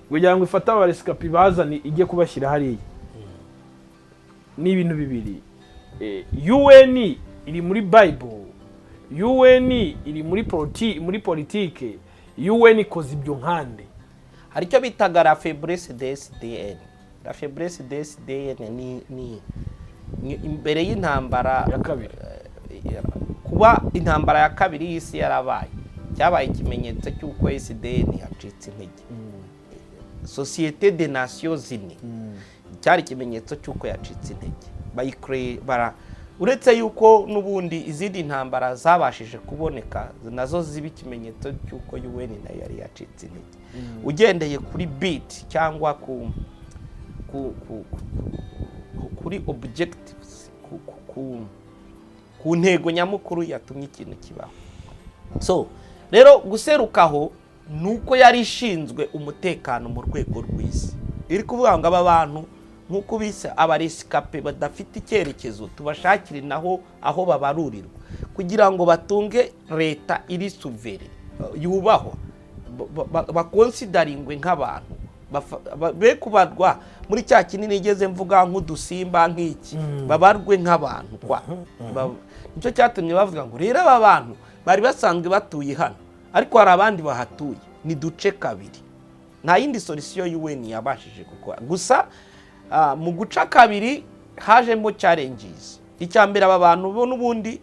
kugira ngo ifate abarescapés bazane ijye kubashyira hariya. Ni ibintu bibiri. UN iri muri Bible, UN iri muri politike, UN ikoze ibyo nkande? Hari icyo bitaga la faiblesse de SDN. La faiblesse de SDN ni imbere y'intambara ya kabiri. Kuba intambara ya kabiri y'isi yarabaye, cyabaye ikimenyetso cy'uko SDN yacitse intege. Société des Nations Unies cyari ikimenyetso cy'uko yacitse intege. Bayikoreye bara, uretse yuko n'ubundi izindi ntambara zabashije kuboneka nazo ziba ikimenyetso cy'uko UN nayo yari yacitse intege, ugendeye kuri but cyangwa kuri objectives, ku ntego nyamukuru yatumye ikintu kibaho. So rero guserukaho ni uko yari ishinzwe umutekano mu rwego rw'isi, iri kuvuga ngo aba bantu, nk'uko bise aba rescapés badafite icyerekezo, tubashakire naho aho babarurirwa kugira ngo batunge leta iri souverain, yubahwa, bakonsidaringwe nk'abantu, be kubarwa muri cya kinini igeze mvuga nk'udusimba nk'iki, babarwe nk'abantu kwa. Nicyo cyatumye bavuga ngo rero aba bantu bari basanzwe batuye hano, ariko hari abandi bahatuye, ni duce kabiri. Nta yindi solution UN yabashije gukora. Gusa mu guca kabiri hajemo challenges. Icya mbere, aba bantu bo n'ubundi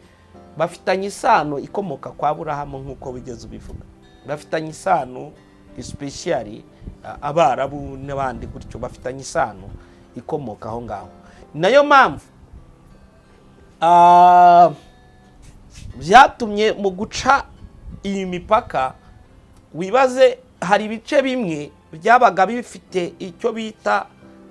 bafitanye isano ikomoka kwa Burahamu, nk'uko wigeze ubivuga, bafitanye isano especially Abarabu n'abandi gutyo, bafitanye isano ikomoka aho ngaho. Nayo mpamvu byatumye mu guca iyi mipaka, wibaze hari ibice bimwe byabaga bifite icyo bita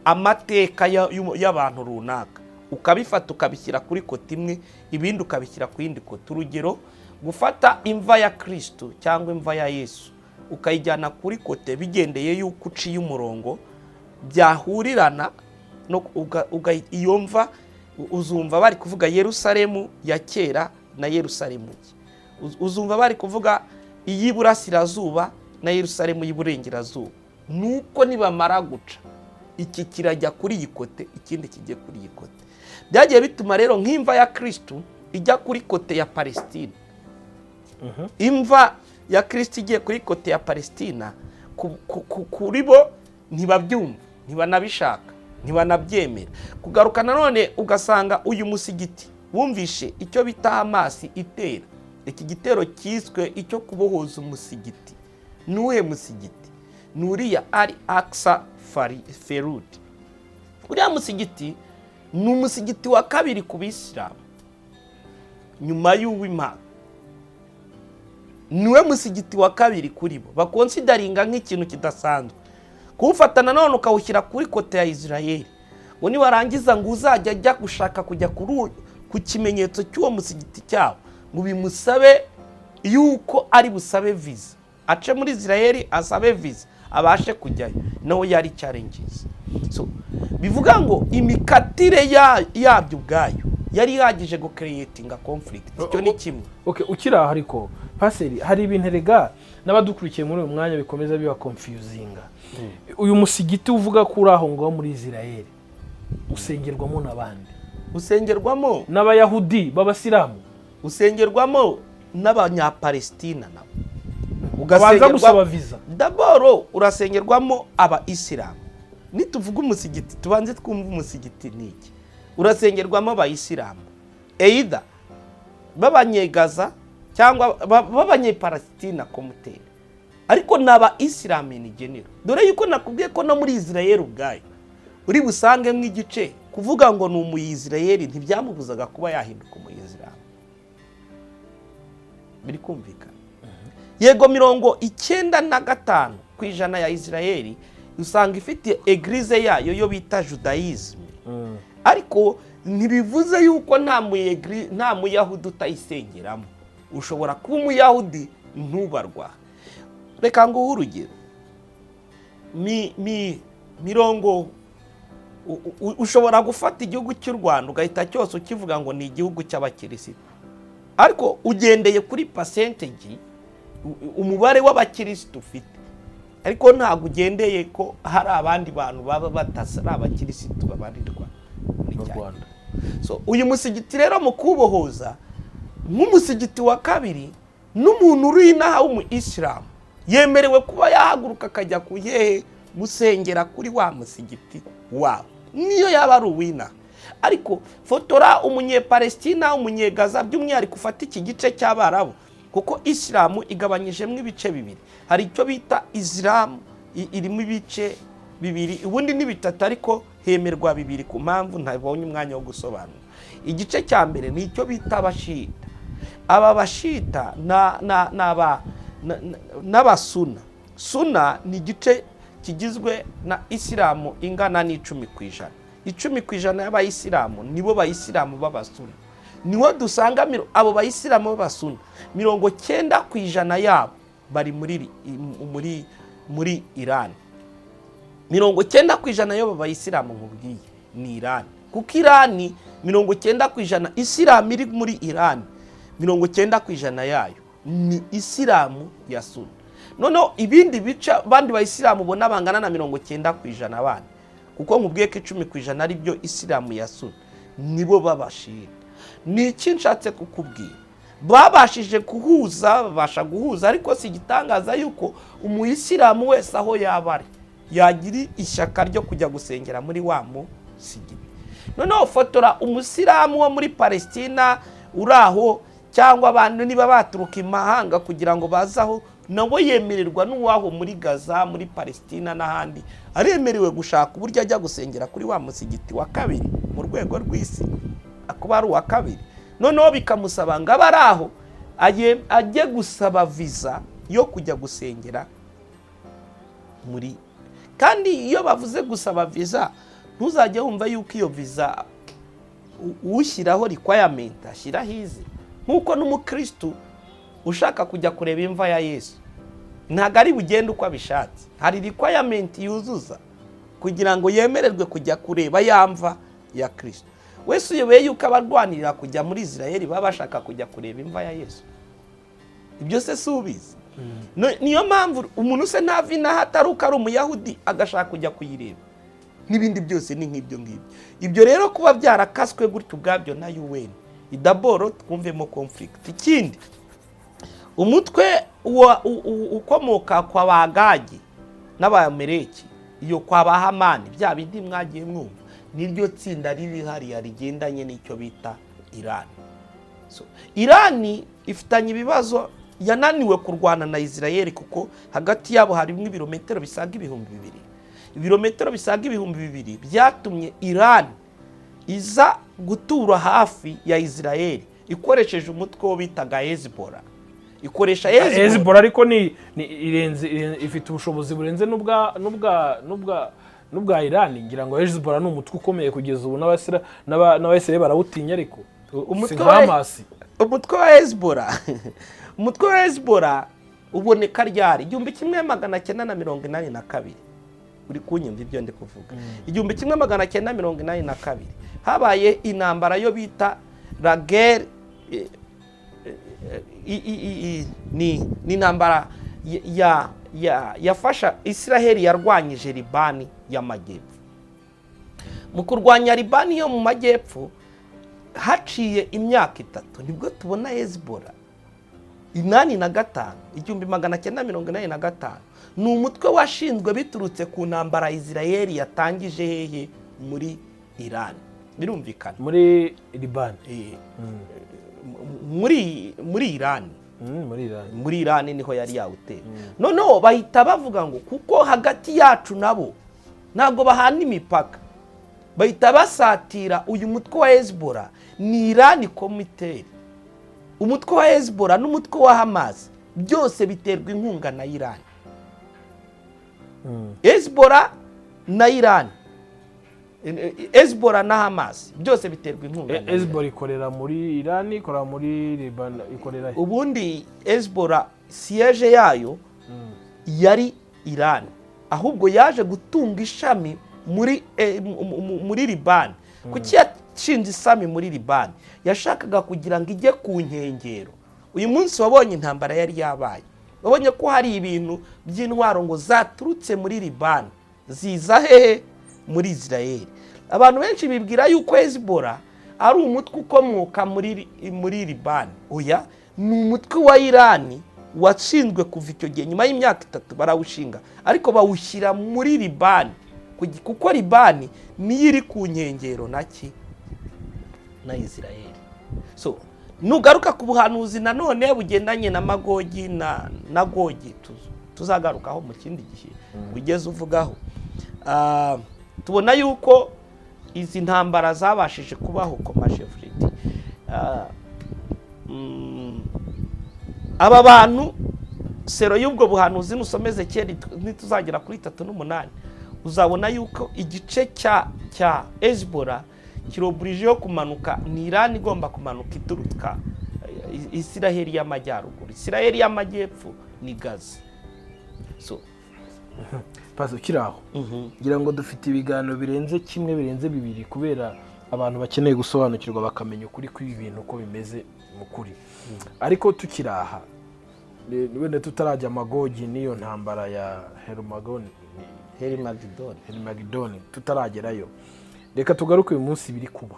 amateka y'abantu runaka, ukabifata ukabishyira kuri côté imwe, ibindi ukabishyira ku yindi côté. Urugero, gufata imva ya Kirisitu cyangwa imva ya Yesu ukayijyana kuri côté bigendeye y'uko uciye umurongo byahurirana no iyo mva, uzumva bari kuvuga Yerusalemu ya kera na Yerusalemu nshya. Uzumva bari kuvuga iy'iburasirazuba na Yerusalemu y'iburengerazuba. Nuko nibamara guca, iki kirajya kuri iyi côté, ikindi kijye kuri iyi côté. Byagiye bituma rero nk'imva ya Kirisitu ijya kuri côté ya Palestine. Imva ya Kirisitu igiye kuri côté ya Palestina, kuri bo ntibabyumva, ntibanabishaka, ntibanabyemera. Kugaruka nanone ugasanga uyu musigiti, wumvishe icyo bita Hamasi itera iki gitero cyiswe icyo kubohoza umusigiti. Nuhe musigiti? Ni uriya Al Aqsa Ferudi. Uriya musigiti ni umusigiti wa kabiri ku Bisilamu nyuma y'uw'Imana, niwe musigiti wa kabiri kuri bo bakonsidaringa nk'ikintu kidasanzwe. Kuwufata nanone ukawushyira kuri côté ya Israel, ngo niwarangiza ngo uzajya ajya gushaka kujya ku kimenyetso cy'uwo musigiti cyabo, ngo bimusabe yuko ari busabe visa, ace muri Israel asabe visa abashe kujyayo, nawe yari challenges. So bivuga ngo imikatire yabyo ubwayo yari ihagije gucreatinga conflict. Icyo ni kimwe. Okay, ukiri aho ariko, paseri, hari ibintu erega n'abadukurikiye muri uyu mwanya bikomeza biba confusinga. Uyu musigiti uvuga ko uri aho ngaho muri Israel usengerwamo n'abandi? Usengerwamo n'Abayahudi b'Abasilamu? Usengerwamo n'Abanyapalestina nabo. Babanza gusaba visa? D'abord urasengerwamo aba Isilamu. Nituvuga umusigiti, tubanze twumve umusigiti ni iki. Urasengerwamo Abayisilamu, either b'Abanyegaza cyangwa b'Abanyepalesitina komuteri, ariko ni aba Isilamu in general. Dore yuko nakubwiye ko no muri Israel ubwayo uri busangemo igice. Kuvuga ngo ni Umuyisirayeli ntibyamubuzaga kuba yahinduka Umuyisilamu. Biri kumvikana? Yego, 95% ya Israel usanga ifite église yayo yo bita Judaïsme, ariko ntibivuze yuko nta Muyahudi utayisengeramo. Ushobora kuba Umuyahudi ntubarwa. Reka nguhe urugero. Mi mirongo ushobora gufata igihugu cy'u Rwanda ugahita cyose ukivuga ngo ni igihugu cy'abakirisitu, ariko ugendeye kuri percentage, umubare w'abakirisitu ufite, ariko ntabwo ugendeye ko hari abandi bantu baba batari abakirisitu babarirwa muri. Mu cya Rwanda. So, uyu musigiti rero mu kuwubohoza nk'umusigiti wa kabiri, n'umuntu uri inaha w'umu isilamu yemerewe kuba yahaguruka akajya ku hehe? Gusengera kuri wa musigiti wabo, niyo yaba ari uw'inaha. Ariko fotora Umunyepalestina, Umunyegaza by'umwihariko, ufate iki gice cy'Abarabu, kuko Isilamu igabanyijemo ibice bibiri. Hari icyo bita Isilamu irimo ibice bibiri, ubundi ni bitatu, ariko hemerwa bibiri ku mpamvu ntabonye umwanya wo gusobanura. Igice cya mbere ni icyo bita Abashita. Aba Bashita n'Abasuna. Suna ni igice kigizwe na Isilamu ingana n'10%. 10% y'Abayisilamu nibo Bayisilamu b'Abasuna. Niho dusanga abo Bayisilamu b'Abasuna, 90% yabo bari muri Irani. 90% y'abo Bayisilamu nkubwiye ni Irani, kuko Irani 90%, Isilamu iri muri Irani, 90% yayo ni Isilamu ya Suna. Noneho ibindi bice, abandi Bayisilamu ubona bangana na 90% bandi, kuko nkubwiye ko 10% ari byo Isilamu ya Suna, nibo b'Abashita. Ni iki nshatse kukubwira? Babashije guhuza, babasha guhuza, ariko si igitangaza yuko Umuyisilamu wese aho yaba ari yagira ishyaka ryo kujya gusengera muri wa musigiti. Noneho fotora Umusilamu wo muri Palestina uri aho, cyangwa abantu niba baturuka imahanga kugira ngo baze aho, nawe yemererwa n'uwaho muri Gaza, muri Palestina n'ahandi, aremerewe gushaka uburyo ajya gusengera kuri wa musigiti wa kabiri mu rwego rw'isi, akuba ari uwa kabiri. Noneho bikamusaba ngo abe ari aho, ajye gusaba viza yo kujya gusengera muri. Kandi iyo bavuze gusaba viza, ntuzajye wumva yuko iyo viza ushyiraho requirement ashyiraho izi. Nk'uko n'umukristu ushaka kujya kureba imva ya Yesu ntabwo ari bugende uko abishatse, hari requirement yuzuza kugira ngo yemererwe kujya kureba ya mva ya Kirisito. Wese uyobeye yuko abarwanirira kujya muri Israel baba bashaka kujya kureba imva ya Yesu? Ibyo se si ubizi? Niyo mpamvu umuntu se ntava inaha atari uko ari Umuyahudi agashaka kujya kuyireba, n'ibindi byose ni nk'ibyo ngibyo. Ibyo rero kuba byarakaswe gutyo ubwabyo na UN, d'abord twumvemo conflict. Ikindi, umutwe ukomoka kwa Bagagi n'Abameleki, iyo kwa ba Hamani, bya bindi mwagiye mwumva, niryo tsinda riri hariya rigendanye n'icyo bita Irani. So, Irani ifitanye ibibazo, yananiwe kurwana na Israel kuko hagati yabo harimo ibirometero bisaga 2000. Ibirometero bisaga 2000 byatumye Irani iza gutura hafi ya Israel ikoresheje umutwe wo bitaga Hezbollah, ikoresha Hezbollah. Hezbollah ariko ni irenze, ifite ubushobozi burenze n'ubwa Iran. Ngira ngo Hezbollah ni umutwe ukomeye kugeza ubu, n'Abayisiraheli barawutinya, ariko Umutwe si nka Hamas. Umutwe wa Hezbollah uboneka ryari? 1982. Uri kunyumva ibyo ndi kuvuga? 1982 habaye intambara yo bita la guerre ni intambara yafasha Israheli, yarwanyije Libani y'amajyepfo. Mu kurwanya Libani yo mu majyepfo, haciye imyaka 3 nibwo tubona Hezbollah. 85, 1985, ni umutwe washinzwe biturutse ku ntambara Israel yatangije hehe? Muri Iran. Birumvikana? Muri Libani. Muri Iran. Muri Iran. Muri Iran niho yari yawuteye. Noneho bahita bavuga ngo kuko hagati yacu nabo ntabwo bahana imipaka, bahita basatira uyu mutwe wa Hezbollah. Ni Iran komiteri. Umutwe wa Hezbollah n'umutwe wa Hamas byose biterwa inkunga na Iran. Hezbollah na Iran, Hezbollah na Hamas byose biterwa inkunga na Iran. Hezbollah ikorera muri Iran, ikorera muri Libani, ikorera he? Ubundi Hezbollah siège yayo yari Iran, ahubwo yaje gutunga ishami muri Libani. Kuki yashinze ishami muri Libani? Yashakaga kugira ngo ijye ku nkengero. Uyu munsi wabonye intambara yari yabaye, wabonye ko hari ibintu by'intwaro ngo zaturutse muri Libani ziza hehe? Muri Israel. Abantu benshi bibwira yuko Hezbollah ari umutwe ukomoka muri Libani. Oya, ni umutwe wa Irani washinzwe kuva icyo gihe, nyuma y'imyaka 3 barawushinga, ariko bawushyira muri Libani kuko Libani niyo iri ku nkengero naki na Israel. So nugaruka ku buhanuzi nanone bugendanye na Magogi na Gogi, tuzagarukaho mu kindi gihe ugeze uvugaho. Tubona yuko izi ntambara zabashije kubaho komashefuriti. Aba bantu sero y'ubwo buhanuzi, nusoma Ezekiyeli ntituzagera kuri 38, uzabona yuko igice cya Hezbollah kiroburije yo kumanuka. Ni Irani igomba kumanuka ituruka Isiraheli y'amajyaruguru. Isiraheli y'amajyepfo ni Gaza. So Pazo, ukiri aho, ngira ngo dufite ibiganiro birenze kimwe, birenze bibiri, kubera abantu bakeneye gusobanukirwa bakamenya ukuri kw'ibi bintu uko bimeze mu kuri. Ariko tukiri aha, wenda tutarajya Magogi n'iyo ntambara ya Herumagoni, Herimagidoni. Herimagidoni, tutaragerayo, reka tugaruke uyu munsi biri kuba.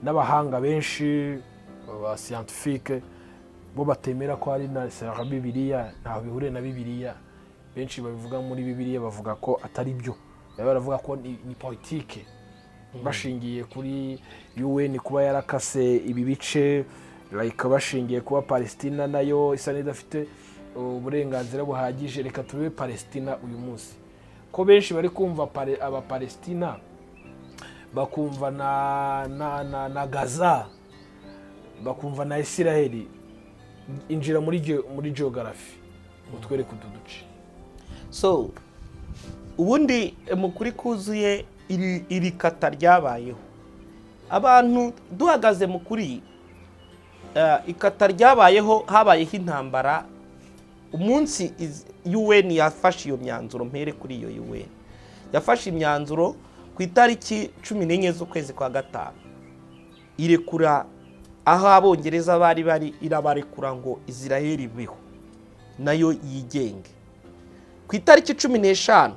N'abahanga benshi ba scientifique bo batemera ko hari na Bibiliya, ntaho bihuriye na Bibiliya. Benshi babivuga muri Bibiliya bavuga ko atari byo, baba baravuga ko ni politike bashingiye kuri UN kuba yarakase ibi bice, like bashingiye kuba Palestina nayo isa n'idafite uburenganzira buhagije. Reka tube Palestina uyu munsi, ko benshi bari kumva Abapalestina, bakumva na Gaza, bakumva na Isiraheli. Injira muri geography utwereke utu duce. So ubundi mu kuri kuzuye, iri kata ryabayeho, abantu duhagaze mu kuri, ikata ryabayeho, habayeho intambara umunsi UN yafashe iyo myanzuro. Mpere kuri iyo UN yafashe imyanzuro ku itariki 14 z'ukwezi kwa gatanu, irekura aho Abongereza bari irabarekura ngo Israel ibeho nayo yigenge. Ku itariki 15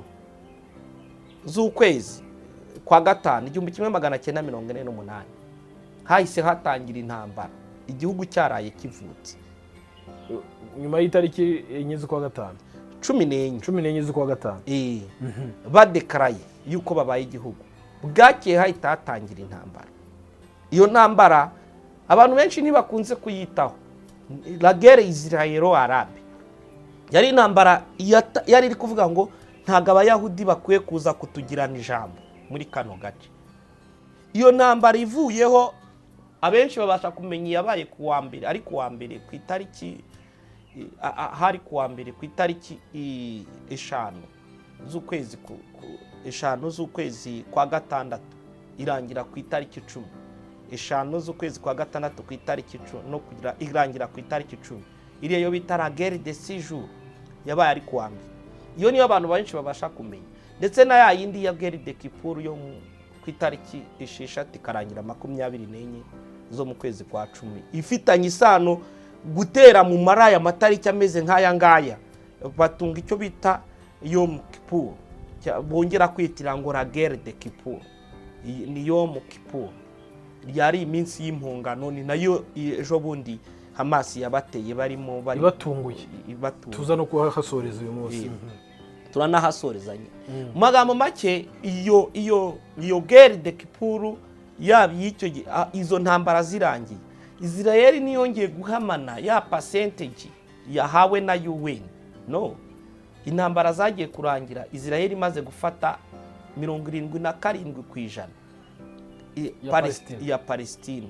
z'ukwezi kwa gatanu 1948 hahise hatangira intambara, igihugu cyaraye kivutse. Nyuma y'itariki 4 z'ukwa gatanu? 14. 14 z'ukwa gatanu. Badekaraye yuko babaye igihugu, bwakeye hahita hatangira intambara. Iyo ntambara abantu benshi ntibakunze kuyitaho, la guerre israélo-arabe. Yari intambara yari iri kuvuga ngo ntabwo Abayahudi bakwiye kuza kutugirana ijambo muri kano gace. Iyo ntambara ivuyeho, abenshi babasha kumenya iyabaye ku wa mbere, ari ku wa mbere ku itariki hari ku wa mbere ku itariki 5 z'ukwezi 5 z'ukwezi kwa gatandatu, irangira ku itariki 10. 5 z'ukwezi kwa gatandatu ku itariki 10 no kugira irangira ku itariki 10. Iriya yo bita la guerre de 6 jours yabaye ari ku wa mbere. Iyo niyo abantu benshi babasha kumenya, ndetse na ya yindi ya guerre de Kippour yo ku itariki 6 ikarangira 24 zo mu kwezi kwa cumi, ifitanye isano gutera mu mari aya matariki ameze nk'aya ngaya, batunga icyo bita Yom Kippur, bongera kwitira ngo la guerre de Kippour. Iyi ni Yom Kippur, yari iminsi y'impongano. Ni nayo ejo bundi Hamas yabateye barimo bari Ibatunguye. Ibatunguye. Tuza no kuhasoreza uyu munsi. Turanahasorezanya. Mu magambo make, iyo guerre de Kippour yaba iy'icyo gihe, izo ntambara zirangiye, Israel niyongeye guhamana ya percentage yahawe na UN. No intambara zagiye kurangira Israel imaze gufata 77% Ya Palestine. Ya Palestine,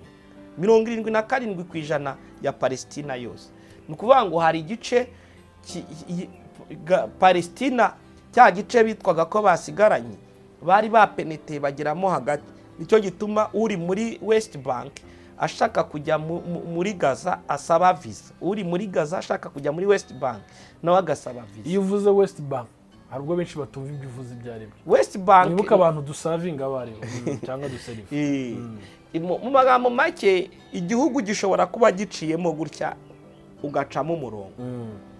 77% ya Palestina yose. Ni ukuvuga ngo hari igice Palestina, cya gice bitwaga ko basigaranye, bari bapeneteye bageramo hagati. Nicyo gituma uri muri West Bank ashaka kujya muri Gaza asaba visa, uri muri Gaza ashaka kujya muri West Bank nawe agasaba visa. Iyo uvuze West Bank, hari ubwo benshi batumva ibyo uvuze ibyo ari byo. West Bank Wibuke abantu dusavinga abo aribo cyangwa duseriva. Mu magambo make, igihugu gishobora kuba giciyemo gutya, ugacamo umurongo.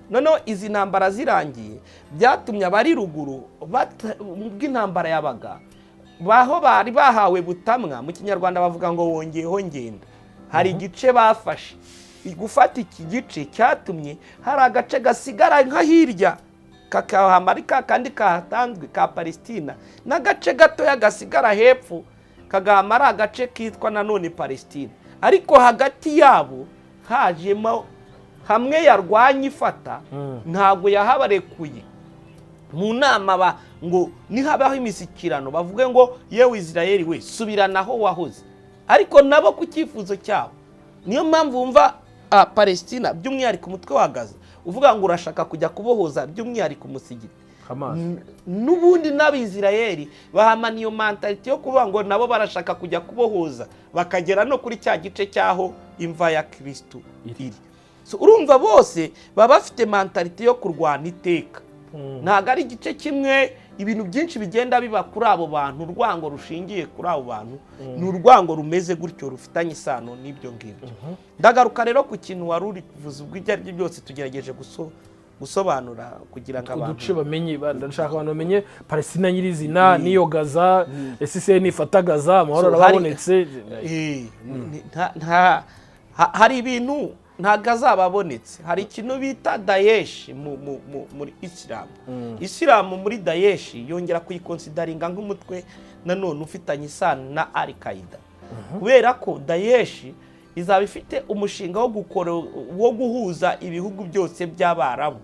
Noneho izi ntambara zirangiye, byatumye abari ruguru, ubwo intambara yabaga Baho bari bahawe butamwa, mu Kinyarwanda bavuga ngo wongeyeho ngenda. Hari igice bafashe. Gufata iki gice cyatumye hari agace gasigara nka hirya kakahama, ari ka kandi kahatanzwe ka Palestina, n'agace gatoya gasigara hepfo kagahama ari agace kitwa nanone Palestina. Ariko hagati yabo hajemo hamwe yarwanya ifata, ntabwo yahabarekuye. Mu nama ngo nihabaho imishyikirano bavuge ngo yewe Israel we, subiranaho wahoze, ariko nabo ku cyifuzo cyabo. Niyo mpamvu wumva Palestina, by'umwihariko umutwe wa Gaza, uvuga ngo urashaka kujya kubohoza by'umwihariko umusigiti Hamas. N'ubundi n'Abisirayeli bahamana iyo mentalité yo kuvuga ngo nabo barashaka kujya kubohoza, bakagera no kuri cya gice cy'aho imva ya Kirisitu iri. So, urumva bose baba bafite mentalité yo kurwana iteka, ntabwo ari igice kimwe. Ibintu byinshi bigenda biba kuri abo bantu, urwango rushingiye kuri abo bantu ni urwango rumeze gutyo, rufitanye isano n'ibyo ngibyo. Ndagaruka rero ku kintu wari uri kuvuza. Ubwo ibyo ari byo byose tugerageje gusobanura kugira ngo abantu Uduce bamenye, ndashaka abantu bamenye Palestina nyirizina n'iyo Gaza. Ese Israel nifata Gaza, amahoro So, arababonetse? Hari ibintu ntabwo azaba abonetse. Hari ikintu bita Daesh muri Isilamu. Isilamu muri Daesh yongera kuyiconsideringa nk'umutwe nanone ufitanye isano na Al Qaeda, kubera ko Daesh izaba ifite umushinga wo gukora, wo guhuza ibihugu byose by'Abarabu,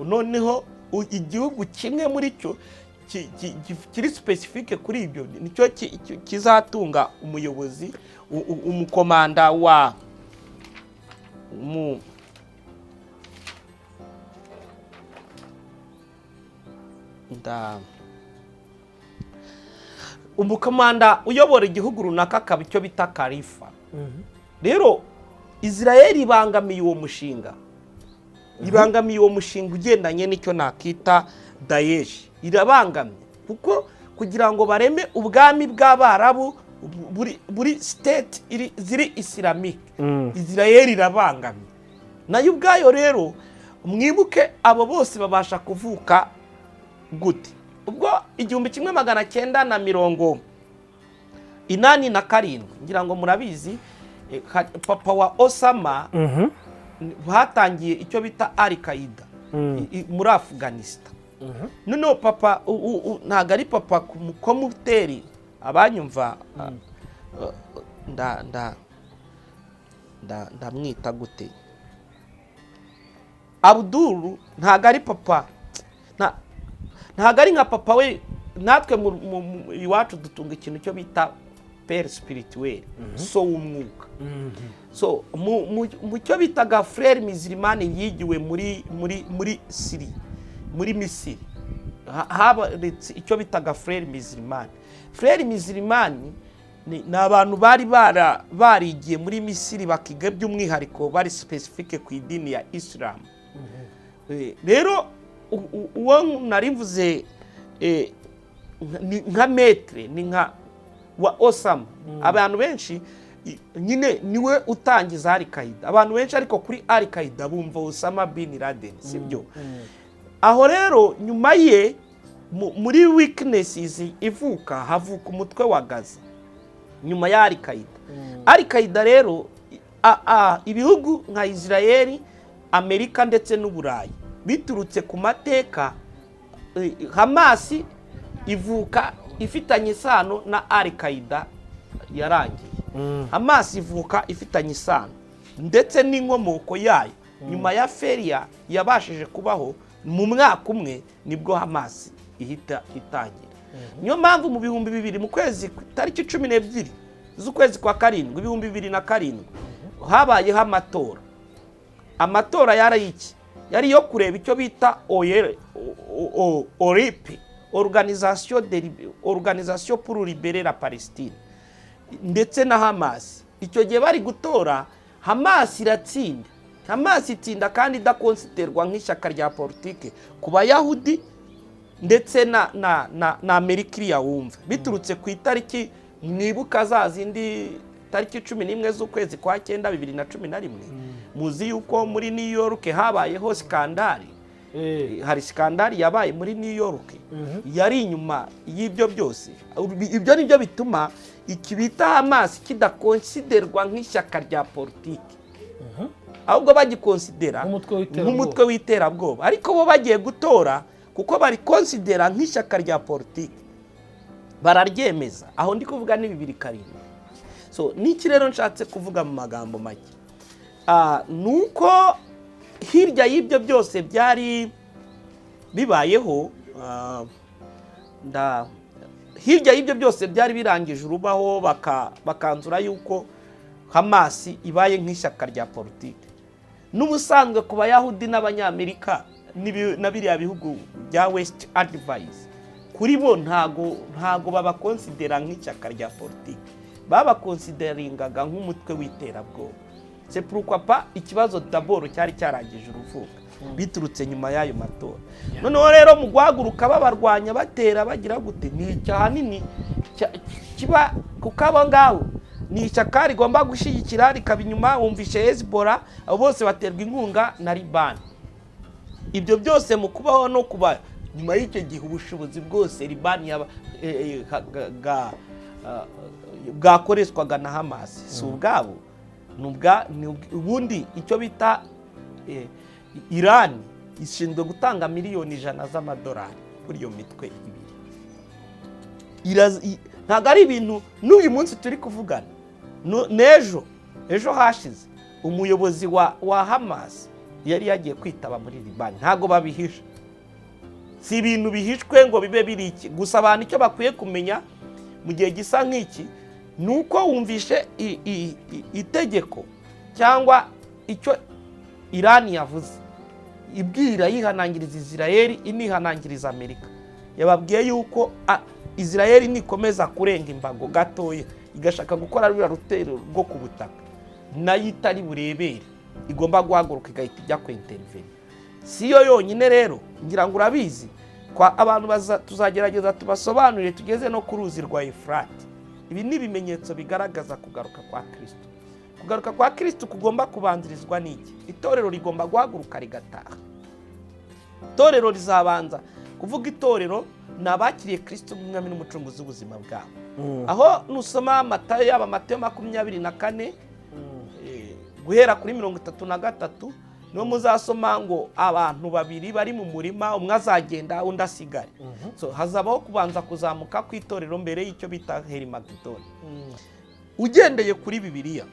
noneho igihugu kimwe muri cyo kiri spécifique kuri ibyo nicyo kizatunga umuyobozi, umukomanda wa mu nda umukomanda uyobora igihugu runaka, akaba icyo bita karifa. Rero Israel ibangamiye uwo mushinga, ibangamiye uwo mushinga ugendanye n'icyo nakita Daesh. Irabangamye kuko kugira ngo bareme ubwami bw'Abarabu buri state ziri islamique, Israel irabangamye nayo ubwayo. Rero mwibuke, abo bose babasha kuvuka gute? Ubwo 1987, ngira ngo murabizi, papa wa Osama hatangiye icyo bita Al Qaeda muri Afghanistan. Noneho papa ntabwo ari papa ku mukomuteri, abanyumva, ndamwita gute? Abdul, ntabwo ari papa, ntabwo ari nka papa we. Natwe iwacu dutunga ikintu cyo bita père spirituel, so w'umwuka. So mu cyo bitaga Frères musulmans yigiwe muri Siri, muri Misiri, habonetse icyo bitaga Frères musulmans. Frères musulmans ni abantu bari barigiye muri Misiri, bakiga by'umwihariko, bari spécifique ku idini ya Isilamu. Rero uwo nari mvuze, ni nka maître, ni nka wa Osama. Abantu benshi nyine niwe utangiza Al Qaeda. Abantu benshi ariko kuri Al Qaeda bumva Osama bin Laden, sibyo? Aho rero nyuma ye muri weaknesses ivuka, havuka umutwe wa Gaza nyuma ya Al Qaeda. Al Qaeda rero, ibihugu nka Israel, Amerika ndetse n'Uburayi, biturutse ku mateka, Hamas ivuka ifitanye isano na Al Qaeda yarangiye. Hamas ivuka ifitanye isano ndetse n'inkomoko yayo nyuma ya failure yabashije kubaho mu mwaka umwe, nibwo Hamas ihita itangira. Niyo mpamvu mu 2000, mu kwezi, tariki 12 z'ukwezi kwa karindwi 2007, habayeho amatora. Amatora yari iki? Yari iyo kureba icyo bita oyere OLP, Organisation pour Libérer la Palestine, ndetse na Hamas. Icyo gihe bari gutora, Hamas iratsinda. Hamas itsinda kandi idaconsiderwa nk'ishyaka rya politike ku Bayahudi ndetse na Amerika iriya wumva, biturutse ku itariki mwibuka, za zindi tariki 11 z'ukwezi kwa cyenda 2011. Muzi yuko muri New York habayeho scandale. Hari scandale yabaye muri New York yari inyuma y'ibyo byose. Ibyo ni byo bituma iki bita Hamas kidakonsiderwa nk'ishyaka rya politiki, ahubwo bagikonsidera Nk'umutwe w'iterabwoba. nk'umutwe w'iterabwoba. Ariko bo bagiye gutora, kuko bari konsidera nk'ishyaka rya politiki, bararyemeza. Aho ndi kuvuga ni 2007. So n'iki rero nshatse kuvuga mu magambo make? Ni uko hirya y'ibyo byose byari bibayeho, hirya y'ibyo byose byari birangije urubaho, bakanzura yuko Hamasi ibaye nk'ishyaka rya politiki. N'ubusanzwe ku Bayahudi n'Abanyamerika na biriya bihugu bya West advice, kuri bo ntago babakonsidera nk'ishyaka rya politiki, babakonsideringaga nk'umutwe w'iterabwoba. C'est pourquoi pas ikibazo d'abord cyari cyarangije uruvuka biturutse nyuma y'ayo matora. Noneho rero mu guhaguruka babarwanya, batera, bagira gute, ni ahanini kiba kuko abo ngabo ni ishyaka rigomba gushyigikira rikaba inyuma. Wumvishe Hezbollah, abo bose baterwa inkunga na Libani. Ibyo byose mu kubaho no kuba nyuma y'icyo gihe, ubushobozi bwose Libani yaba bwakoreshwaga na Hamas si ubwabo, ni ubundi icyo bita Irani ishinzwe gutanga miliyoni 100 z'amadolari kuri iyo mitwe ibiri. Ntabwo ari ibintu n'uyu munsi turi kuvugana. N'ejo ejo hashize umuyobozi wa Hamas yari yagiye kwitaba muri Libani. Ntabwo babihisha, si ibintu bihishwe ngo bibe biri iki. Gusa abantu icyo bakwiye kumenya mu gihe gisa nk'iki ni uko wumvishe itegeko cyangwa icyo Irani yavuze, ibwira, yihanangiriza Israel, inihanangiriza Amerika. Yababwiye yuko Israel nikomeza kurenga imbago gatoya, igashaka gukora ruriya rutero rwo ku butaka, nayo itari burebere, igomba guhaguruka igahita ijya kwintervene. Si yo yonyine rero, ngira ngo urabizi kwa abantu tuzagerageza tubasobanurire tugeze no ku ruzi rwa Efurati. Ibi ni ibimenyetso bigaragaza kugaruka kwa Kirisito. Kugaruka kwa Kirisito kugomba kubanzirizwa n'iki? Itorero rigomba guhaguruka rigataha. Itorero rizabanza kuvuga, itorero ni abakiriye Kirisito nk'umwami n'umucunguzi w'ubuzima bwabo. Aho nusoma Matayo, yaba Matayo 24, guhera kuri 33, niho muzasoma ngo abantu babiri bari mu murima, umwe azagenda undi asigare. So hazabaho kubanza kuzamuka kw'itorero mbere y'icyo bita Herimagidoni. Ugendeye kuri Bibiliya,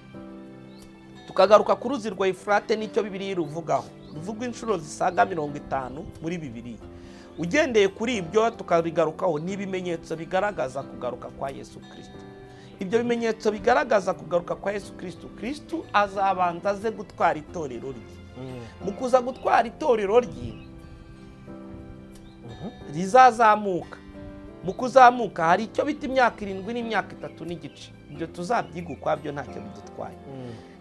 tukagaruka ku ruzi rwa Efurate n'icyo Bibiliya iruvugaho, ruvugwa inshuro zisaga 50 muri Bibiliya. Ugendeye kuri ibyo tukabigarukaho, ni ibimenyetso bigaragaza kugaruka kwa Yesu Kirisito. Ibyo bimenyetso bigaragaza kugaruka kwa Yesu Kirisito, Kirisito azabanza aze gutwara itorero rye. Mu kuza gutwara itorero rye rizazamuka, mu kuzamuka hari icyo bita imyaka 7 n'imyaka 3 n'igice. Ibyo tuzabyiga ukwabyo, ntacyo bidutwaye.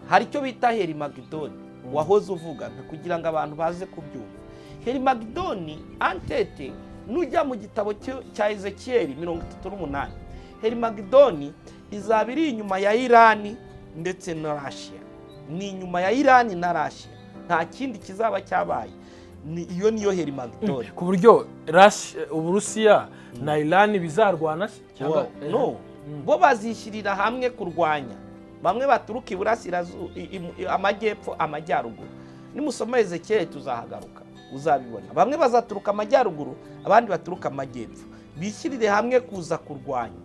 Hari icyo bita Herimagidoni wahoze uvuga, kugira ngo abantu baze kubyumva. Herimagidoni antete, nujya mu gitabo cya Ezekiyeli 38, Herimagidoni izaba iri inyuma ya Irani ndetse na Rashiya. Ni inyuma ya Irani na Rashiya, nta kindi kizaba cyabaye. Iyo niyo Herimagidoni. Ku buryo Uburusiya na Irani bizarwana se cyangwa? No, bo bazishyirira hamwe kurwanya. Bamwe baturuka iburasirazuba, amajyepfo, amajyaruguru. Nimusoma Ezekiyeli tuzahagaruka, uzabibona. Bamwe bazaturuka amajyaruguru, abandi baturuka amajyepfo, bishyirire hamwe kuza kurwanya.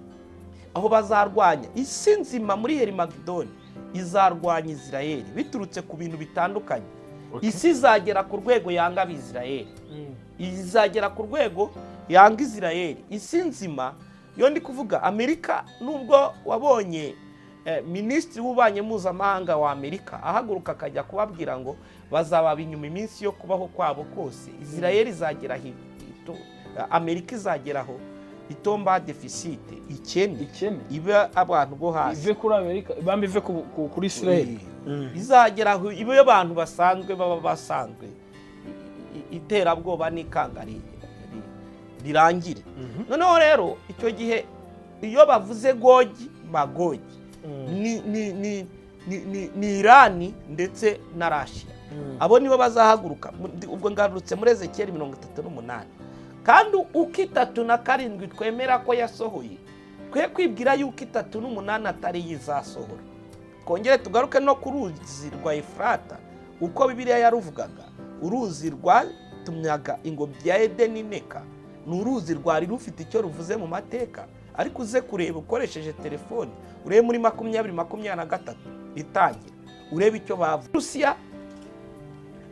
Aho bazarwanya isi nzima muri Herimagidoni, izarwanya Israel biturutse ku bintu bitandukanye. Isi izagera ku rwego yanga Abisirayeli, izagera ku rwego yanga Israel, isi nzima. Iyo ndi kuvuga Amerika, nubwo wabonye minisitiri w'ububanyi mpuzamahanga wa Amerika ahaguruka akajya kubabwira ngo bazababa inyuma iminsi yo kubaho kwabo kose, Israel izagera aho Amerika izageraho itomba déficit, ikene, Ikene. ibe abantu bo hasi. Ive kuri Amerika, bambi ive kuri Israel. Izagera aho ibe abantu basanzwe baba basanzwe, iterabwoba n'ikanga rirangire. Noneho rero icyo gihe iyo bavuze Gogi Magogi, ni Irani ndetse na Rashiya. Abo nibo bazahaguruka. Ubwo ngarutse muri Ezekiyeli 38. Kandi uko 37 twemera ko yasohoye, twe kwibwira yuko 38 atari yo izasohora. Twongere tugaruke no ku ruzi rwa Efurata, uko Bibiliya yaruvugaga, uruzi rwatumyaga ingobyi ya Edeni ineka, ni uruzi rwari rufite icyo ruvuze mu mateka. Ariko uze kureba ukoresheje telefoni, urebe muri 2023 itangira, urebe icyo bavuze. Rusiya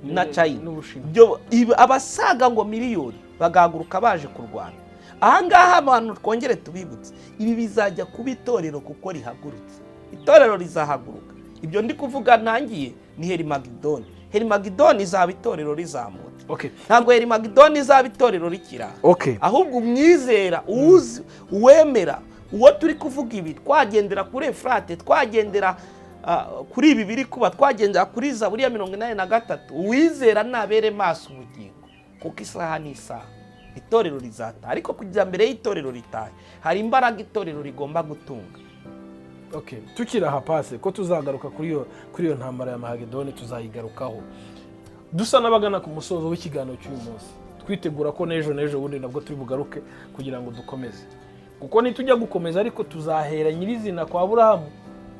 na China n'Ubushinwa. Byo abasaga ngo miliyoni bagahaguruka baje kurwana. Ahangaha abantu twongere tubibutse, ibi bizajya kuba itorero kuko rihagurutse, itorero rizahaguruka. Ibyo ndi kuvuga ntangiye ni Herimagidoni. Herimagidoni izaba itorero rizamutse. Ntabwo Herimagidoni izaba itorero rikira, ahubwo umwizera, uwuzi, uwemera, uwo turi kuvuga ibi, twagendera kuri Efurate, twagendera kuri ibi biri kuba, twagendera kuri Zaburi ya 83, uwizera nabere maso ubugingo, kuko isaha n'isaha itorero rizataha. Ariko kugira mbere y'itorero ritahe, hari imbaraga itorero rigomba gutunga. Okay. Tukiri aha pase ko tuzagaruka kuri iyo ntambara ya Mahagedoni, tuzayigarukaho dusa n'abagana ku musozo w'ikiganiro cy'uyu munsi, twitegura ko n'ejo n'ejo bundi nabwo turi bugaruke kugira ngo dukomeze, kuko nitujya gukomeza ariko tuzahera nyirizina kwa Aburahamu,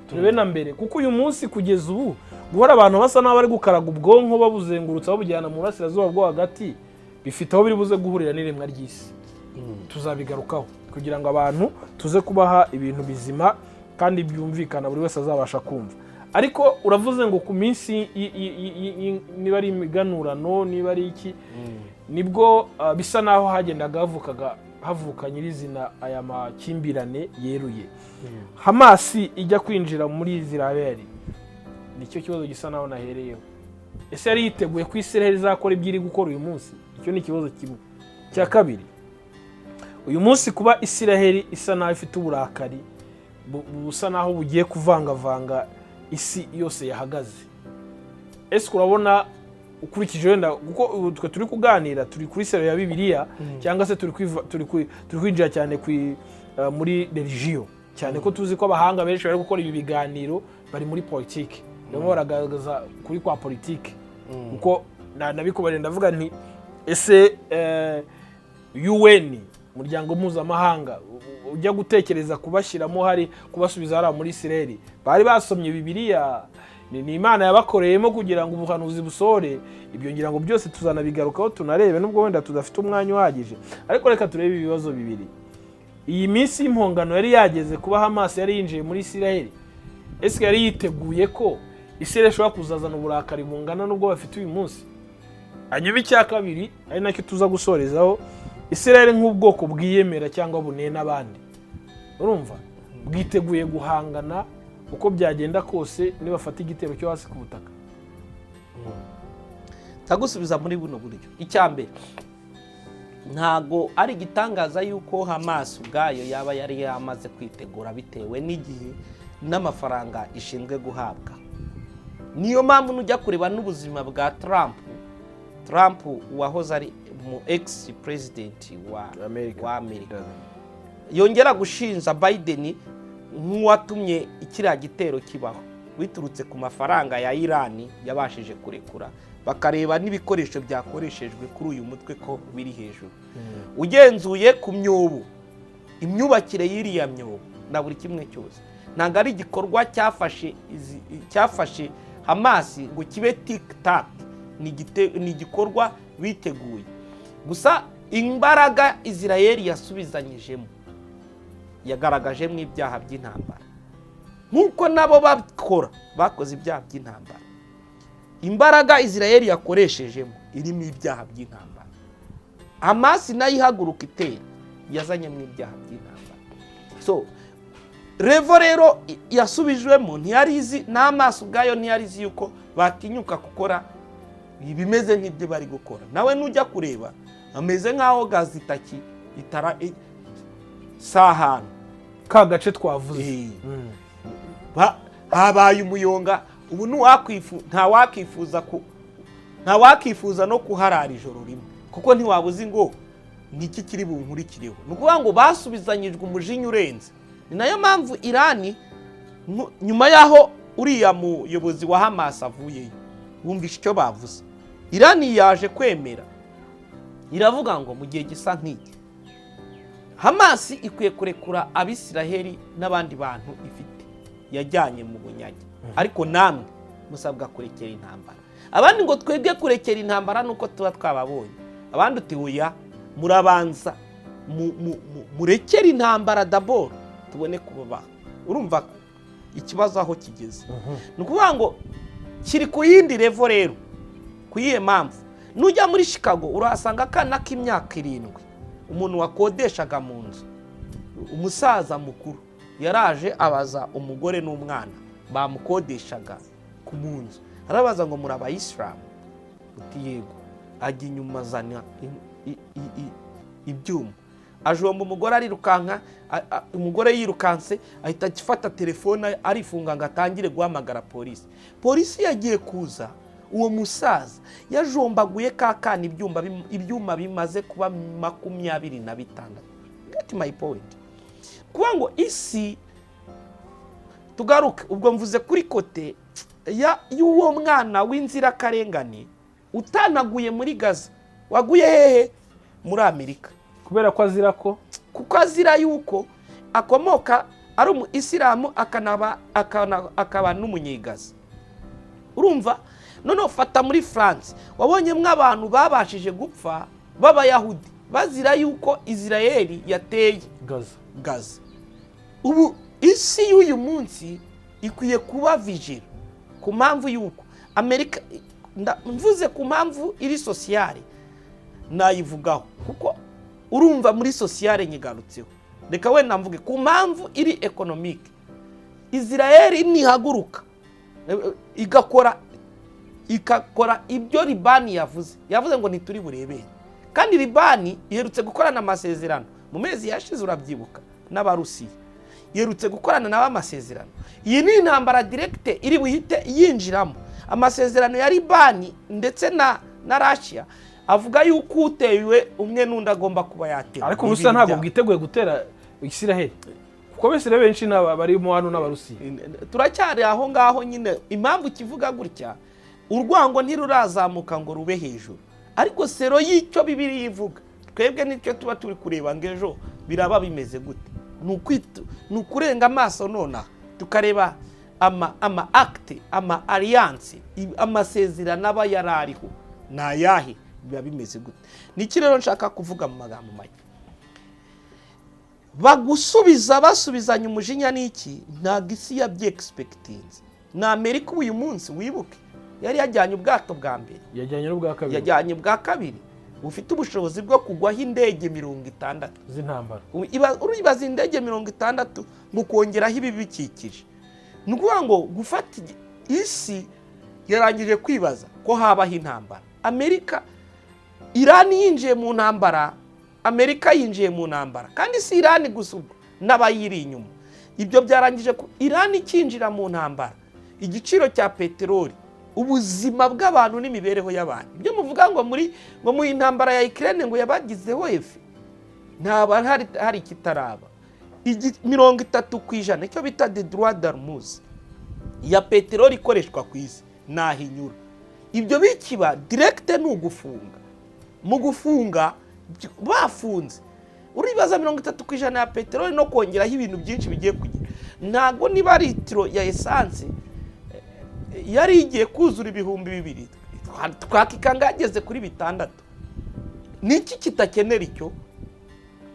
turebe na mbere, kuko uyu munsi kugeza ubu guhora abantu basa n'aho bari gukaraga ubwonko babuzengurutsa babujyana mu burasirazuba bwo hagati, bifite aho biri buze guhurira n'iremwa ry'isi. Tuzabigarukaho kugira ngo abantu tuze kubaha ibintu bizima kandi byumvikana, buri wese azabasha kumva. Ariko uravuze ngo ku minsi niba ari imiganurano, niba ari iki, nibwo bisa naho hagendaga havukaga havuka nyirizina aya makimbirane yeruye. Hamasi ijya kwinjira muri Israel, nicyo kibazo gisa naho nahereyeho. Ese yari yiteguye ko Israel izakora ibyo iri gukora uyu munsi? Icyo ni ikibazo kimwe. Icya kabiri, uyu munsi kuba Israel isa naho ifite uburakari busa naho bugiye kuvangavanga isi yose yahagaze, ese urabona ukurikije wenda, kuko ubu twe turi kuganira turi kuri sero ya Bibiliya, cyangwa se turi kwinjira cyane muri religion, cyane ko tuzi ko abahanga benshi bari gukora ibi biganiro bari muri politiki, barimo baragaragaza kuri kwa politiki, kuko nabikubarira ndavuga nti ese UN, umuryango mpuzamahanga, ujya gutekereza kubashyiramo, hari kubasubiza hariya muri Israel, bari basomye Bibiliya? Ni Imana yabakoreyemo kugira ngo ubuhanuzi busohore? Ibyo ngira ngo byose tuzanabigarukaho, tunarebe, nubwo wenda tudafite umwanya uhagije. Ariko reka turebe ibibazo bibiri. Iyi minsi y'impongano yari yageze kuba Hamas yari yinjiye muri Israel, ese yari yiteguye ko Israel ishobora kuzazana uburakari bungana n'ubwo bafite uyu munsi? Hanyuma icya kabiri, ari nacyo tuza gusorezaho, Israel nk'ubwoko bwiyemera cyangwa bunena abandi, urumva bwiteguye guhangana uko byagenda kose nibafata igitero cyo hasi ku butaka? Ndagusubiza muri buno buryo. Icya mbere, ntago ari igitangaza yuko Hamas ubwayo yaba yari yamaze kwitegura, bitewe n'igihe n'amafaranga ishinzwe guhabwa. Niyo mpamvu nujya kureba n'ubuzima bwa Trump, Trump wahoze ari mu ex president wa Amerika. wa Amerika, yongera gushinja Biden nk'uwatumye kiriya gitero kibaho biturutse ku mafaranga ya Irani yabashije kurekura, bakareba n'ibikoresho byakoreshejwe kuri uyu mutwe ko biri hejuru. Ugenzuye ku myobo, imyubakire y'iriya myobo na buri kimwe cyose, ntabwo ari igikorwa cyafashe Hamasi ngo kibe tic tac, ni igikorwa biteguye. Gusa imbaraga Israel yasubizanyijemo, yagaragajemo ibyaha by'intambara nk'uko nabo bakora, bakoze ibyaha by'intambara. Imbaraga Israel yakoreshejemo irimo ibyaha by'intambara. Hamasi nayo ihaguruka itera, yazanyemo ibyaha by'intambara. So level rero yasubijwemo, ntiyari izi n'amaso ubwayo, ntiyari izi yuko batinyuka gukora ibimeze nk'ibyo bari gukora. Nawe nujya kureba ameze nk'aho Gaza itaki itara si ahantu ka gace twavuze. Habaye umuyonga ubu, nta wakifuza no kuharara ijoro rimwe, kuko ntiwaba uzi ngo niki kiri bunkurikireho. Ni ukuvuga ngo basubizanyijwe umujinya urenze. Ni nayo mpamvu Irani nyuma y'aho uriya muyobozi wa Hamas avuyeyo Wumvishe icyo bavuze? Irani yaje kwemera, iravuga ngo mu gihe gisa nk'iki Hamasi ikwiye kurekura Abisiraheli n'abandi bantu ifite yajyanye mu bunyage, ariko namwe musabwa kurekera intambara. Abandi ngo twebwe kurekera intambara nuko tuba twababonye. Abandi uti oya, murabanza murekere intambara d'abord, tubone kubabaha. Urumva ikibazo aho kigeze? Ni ukuvuga ngo kiri ku yindi level. Rero ku yihe mpamvu? Nujya muri Chicago urahasanga akana k'imyaka 7, umuntu wakodeshaga mu nzu, umusaza mukuru yaraje abaza umugore n'umwana bamukodeshaga ku mu nzu, arabaza ngo: "Muri abayisilamu?" Uti: "Yego." Ajya inyuma azana ibyuma, ajomba umugore, arirukanka. Umugore yirukanse ahita afata telefone arifunga ngo atangire guhamagara polisi. Polisi yagiye kuza, uwo musaza yajombaguye ka kana ibyuma bimaze kuba 26. Get my point? Kuba ngo isi tugaruke, ubwo mvuze kuri côté y'uwo mwana w'inzirakarengane utanaguye muri Gaza, waguye hehe? Muri Amerika. Kubera ko azira ko Kuko azira yuko akomoka ari umu isilamu, akaba n'umunyegaza. Urumva? Noneho fata muri France, wabonyemo abantu babashije gupfa b'Abayahudi bazira yuko Israel yateye Gaza. Gaza. Ubu isi y'uyu munsi ikwiye kuba vigilant ku mpamvu y'uko Amerika, mvuze ku mpamvu iri sociale nayivugaho, kuko urumva muri sociale nyigarutseho. Reka wenda mvuge ku mpamvu iri économique. Israel nihaguruka igakora ibyo Libani yavuze, yavuze ngo ntituri burebere. Kandi Libani iherutse gukorana amasezerano mu mezi yashize, urabyibuka, n'Abarusiya. Iherutse gukorana nabo amasezerano. Iyi ni intambara directe iri buhite yinjiramo. Amasezerano ya Libani ndetse na Russia avuga yuko utewe umwe n'undi agomba kuba yatewe. Ariko Ni Uburusiya ibintu ntabwo bwiteguye gutera Isiraheli, kuko Abisiraheli benshi ni barimo hano n'Abarusiya. Turacyari aho ngaho nyine. Impamvu kivuga gutya, urwango ntirurazamuka ngo rube hejuru, ariko selon y'icyo Bibiliya ivuga, twebwe nicyo tuba turi kureba ngo ejo biraba bimeze gute. Ni ukurenga amaso nonaha tukareba ama acte, ama alliance, amasezerano aba yari ariho ni ayahe, biba bimeze gute. Ni iki rero nshaka kuvuga mu magambo make? Bagusubiza basubizanya umujinya n'iki, ntabwo isi yabyexpectinze. Ni Amerika ubu uyu munsi, wibuke, yari yajyanye ubwato bwa mbere. Yajyanye n'ubwa kabiri. Yajyanye bwa kabiri bufite ubushobozi bwo kugwaho indege 60 z'intambara. Uribaza indege 60 mu kongeraho ibibikikije. Ni ukuvuga ngo gufata isi yarangije kwibaza ko habaho intambara. Amerika, Irani yinjiye mu ntambara, Amerika yinjiye mu ntambara. Kandi si Irani gusa ubwo, n'abayiri inyuma. Ibyo byarangije ku Irani ikinjira mu ntambara, igiciro cya peteroli, ubuzima bw'abantu n'imibereho y'abantu. Ibyo muvuga ngo muri ngo mu intambara ya Ukraine ngo yabagizeho effet, ntaba hari ikitaraba. 30%, icyo bita détroit d'Ormuz, ya peteroli ikoreshwa ku isi naho inyura. Ibyo bikiba directe ni ugufunga. Mu gufunga bafunze, uribaza 30% ya peteroli no kongeraho ibintu byinshi bigiye kugira. Ntabwo niba litiro ya essence yari igiye kuzura 2000, twakikanga yageze kuri 6000. Niki kidakenera icyo?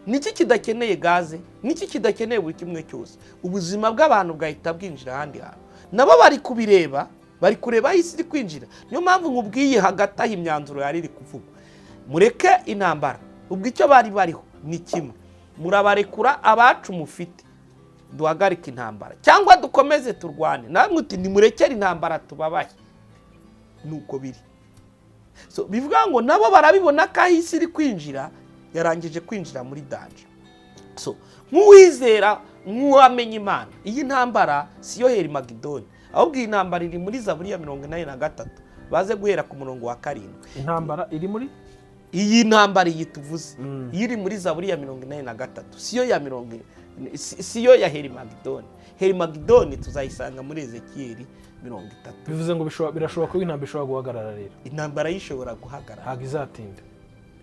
Niki kidakeneye gaze? Niki kidakeneye buri kimwe cyose? Ubuzima bw'abantu bwahita bwinjira ahandi hantu. Nabo bari kubireba, bari kureba aho isi iri kwinjira. Niyo mpamvu nkubwiye hagati aho imyanzuro yari iri kuvugwa: mureke intambara. Ubwo icyo bari bariho ni kimwe: murabarekura abacu mufite, duhagarike intambara, cyangwa dukomeze turwane namwe? Uti nimurekere intambara tubabahe. Nuko biri. So bivuga ngo nabo barabibona ko aho isi iri kwinjira, yarangije kwinjira muri danger. So nk'uwizera, nk'uwamenya Imana, iyi ntambara si yo Herimagidoni, ahubwo iyi ntambara iri muri Zaburi ya 83, baze guhera ku murongo wa 7. Intambara iri muri Iyi ntambara iyi tuvuze, iyo iri muri Zaburi ya 83, siyo ya mirongo siyo ya Herimagidoni. Herimagidoni tuzayisanga muri Ezekiyeli 30. Bivuze ngo birashoboka ko intambara ishobora guhagarara rero. Intambara yishobora guhagarara. Ntabwo izatinda.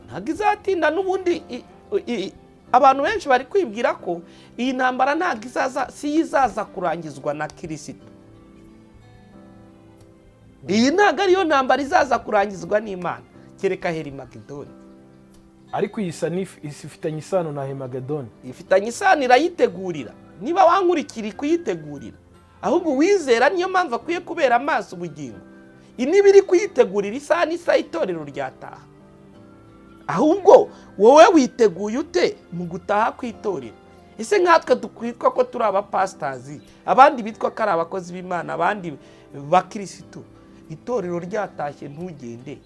Ntabwo izatinda. N'ubundi abantu benshi bari kwibwira ko iyi ntambara ntabwo izaza, si yo izaza kurangizwa na Kirisito. Iyi ntabwo ariyo ntambara izaza kurangizwa n'Imana, kereka Herimagidoni. Ariko iyi isa ifitanye isano na Hemagedoni. Ifitanye isano, irayitegurira. Niba wankurikira, kuyitegurira. Ahubwo uwizera, niyo mpamvu akwiye kubera amaso ubugingo. Niba iri kuyitegurira, isaha n'isaha itorero ryataha. Ahubwo wowe witeguye ute mu gutaha kw'itorero? Ese nkatwe dukwitwa ko turi abapasitazi, abandi bitwa ko ari abakozi b'Imana, abandi bakirisitu, itorero ryatashye ntugende,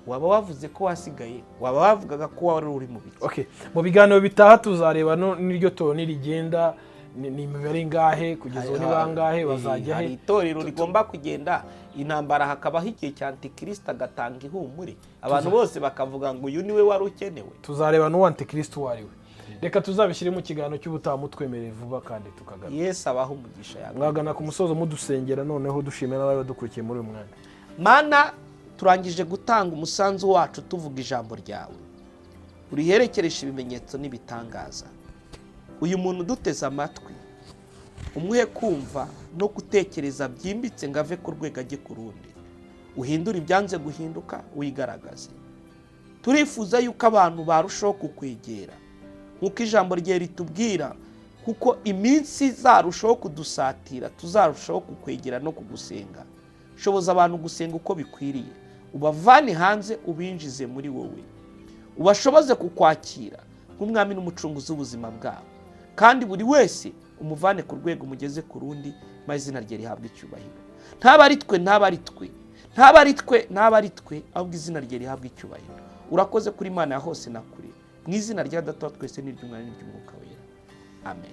waba wavuze ko wasigaye, waba wavugaga ko wari uri mu biki? Okay, mu biganiro bitaha tuzareba n'iryo torero nirigenda, ni imibare ingahe kugeza ubu, ni bangahe bazajya Hari he? itorero rigomba kugenda, intambara hakabaho igihe cya Antikristo agatanga ihumure, abantu bose bakavuga ngo uyu niwe wari ukenewe. Tuzareba n'uwo Antikristo uwo ari we. Reka tuzabishyire mu kiganiro cy'ubutaha, mutwemereye vuba kandi tukagaruka. Yesu abaho umugisha yawe. Mwagana ku musozo mudusengera, noneho dushimira n'abari badukurikiye muri uyu mwanya. Mana, turangije gutanga umusanzu wacu tuvuga ijambo ryawe, uriherekeresha ibimenyetso n'ibitangaza. Uyu muntu uduteze amatwi, umuhe kumva no gutekereza byimbitse ngo ave ku rwego ajye ku rundi, uhindure ibyanze guhinduka, wigaragaze. Turifuza yuko abantu barushaho kukwegera nk'uko ijambo rye ritubwira, kuko iminsi izarushaho kudusatira tuzarushaho kukwegera no kugusenga. Shoboza abantu gusenga uko bikwiriye, ubavane hanze ubinjize muri wowe, ubashoboze kukwakira nk'umwami n'umucunguzi w'ubuzima bwabo, kandi buri wese umuvane ku rwego umugeze ku rundi, maze izina rye rihabwe icyubahiro. Ntaba ari twe, ntaba ari twe, ntaba ari twe, ntaba ari twe, ahubwo izina rye rihabwe icyubahiro. Urakoze kuri Imana ya hose na kure. Mu izina rya Data wa twese n'iry'Umwana n'iry'Umwuka Wera, amen.